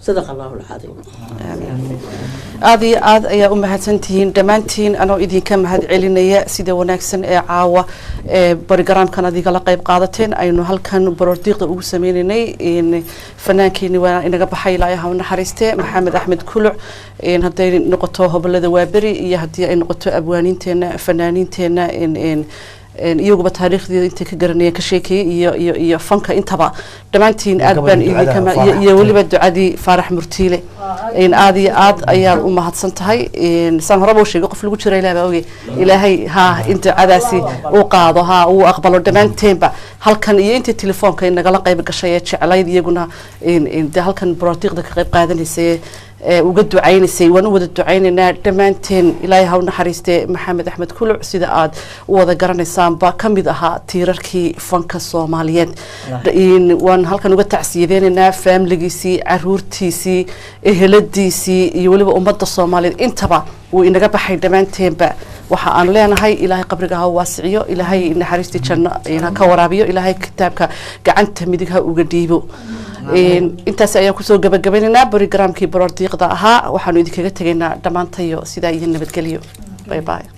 Sadaqa Allahu alcadiim. Aada iyo aad ayaa u mahadsantihiin dhammaantiin, anoo idinka mahad celinaya sida wanaagsan ee caawa ee barogaraamkan aad igala qayb qaadateen aynu halkan baroordiiqda ugu sameynaynay in fanaankeeni waa inaga baxay, Ilaahay ha u naxariiste, Maxamed Axmed Kuluc. In hadday noqoto hobolada Waaberi iyo haddii ay noqoto abwaaniinteena, fanaaniinteena, in iyaguba taariikhdeeda intay ka garanayeen ka sheekeeyey iyo fanka intaba, dhammaantiin aad baan idinka iyo weliba ducadii Faarax Murtiile, in aad iyo aad ayaad u mahadsan tahay. Saan horeba u sheegay, qof lagu jira Ilaah baa oge. Ilaahay ha in ducadaasi uu qaado, ha uu aqbalo dhammaanteenba halkan iyo intii telefoonka nagala qayb gashay ee jeclayd iyaguna de halkan baroordiiqda ka qayb qaadanaysay ee uga ducaynaysay. Waan u wada ducaynaynaa dhammaanteen. Ilaahay ha u naxariistee Maxamed Axmed Kuluc, sida aad u wada garanaysaanba ka mid ahaa tiirarkii fanka Soomaaliyeed. Waan halkan uga tacsiyadeynaynaa faamiligiisii, caruurtiisii, eheladiisii iyo weliba ummadda Soomaaliyeed intaba. Wuu inaga baxay dhammaanteenba. Waxa aan leenahay Ilaahay qabriga ha waasiciyo, Ilaahay naxariistii janno ha ka waraabiyo, Ilaahay kitaabka gacanta midig ha uga dhiibo. Intaas ayaan kusoo gabagabeynaynaa borogaraamkii baroordiiqda ahaa. Waxaanu idinkaga tegaynaa dhammaantayo sidaa iyo nabadgelyo. Bye bye.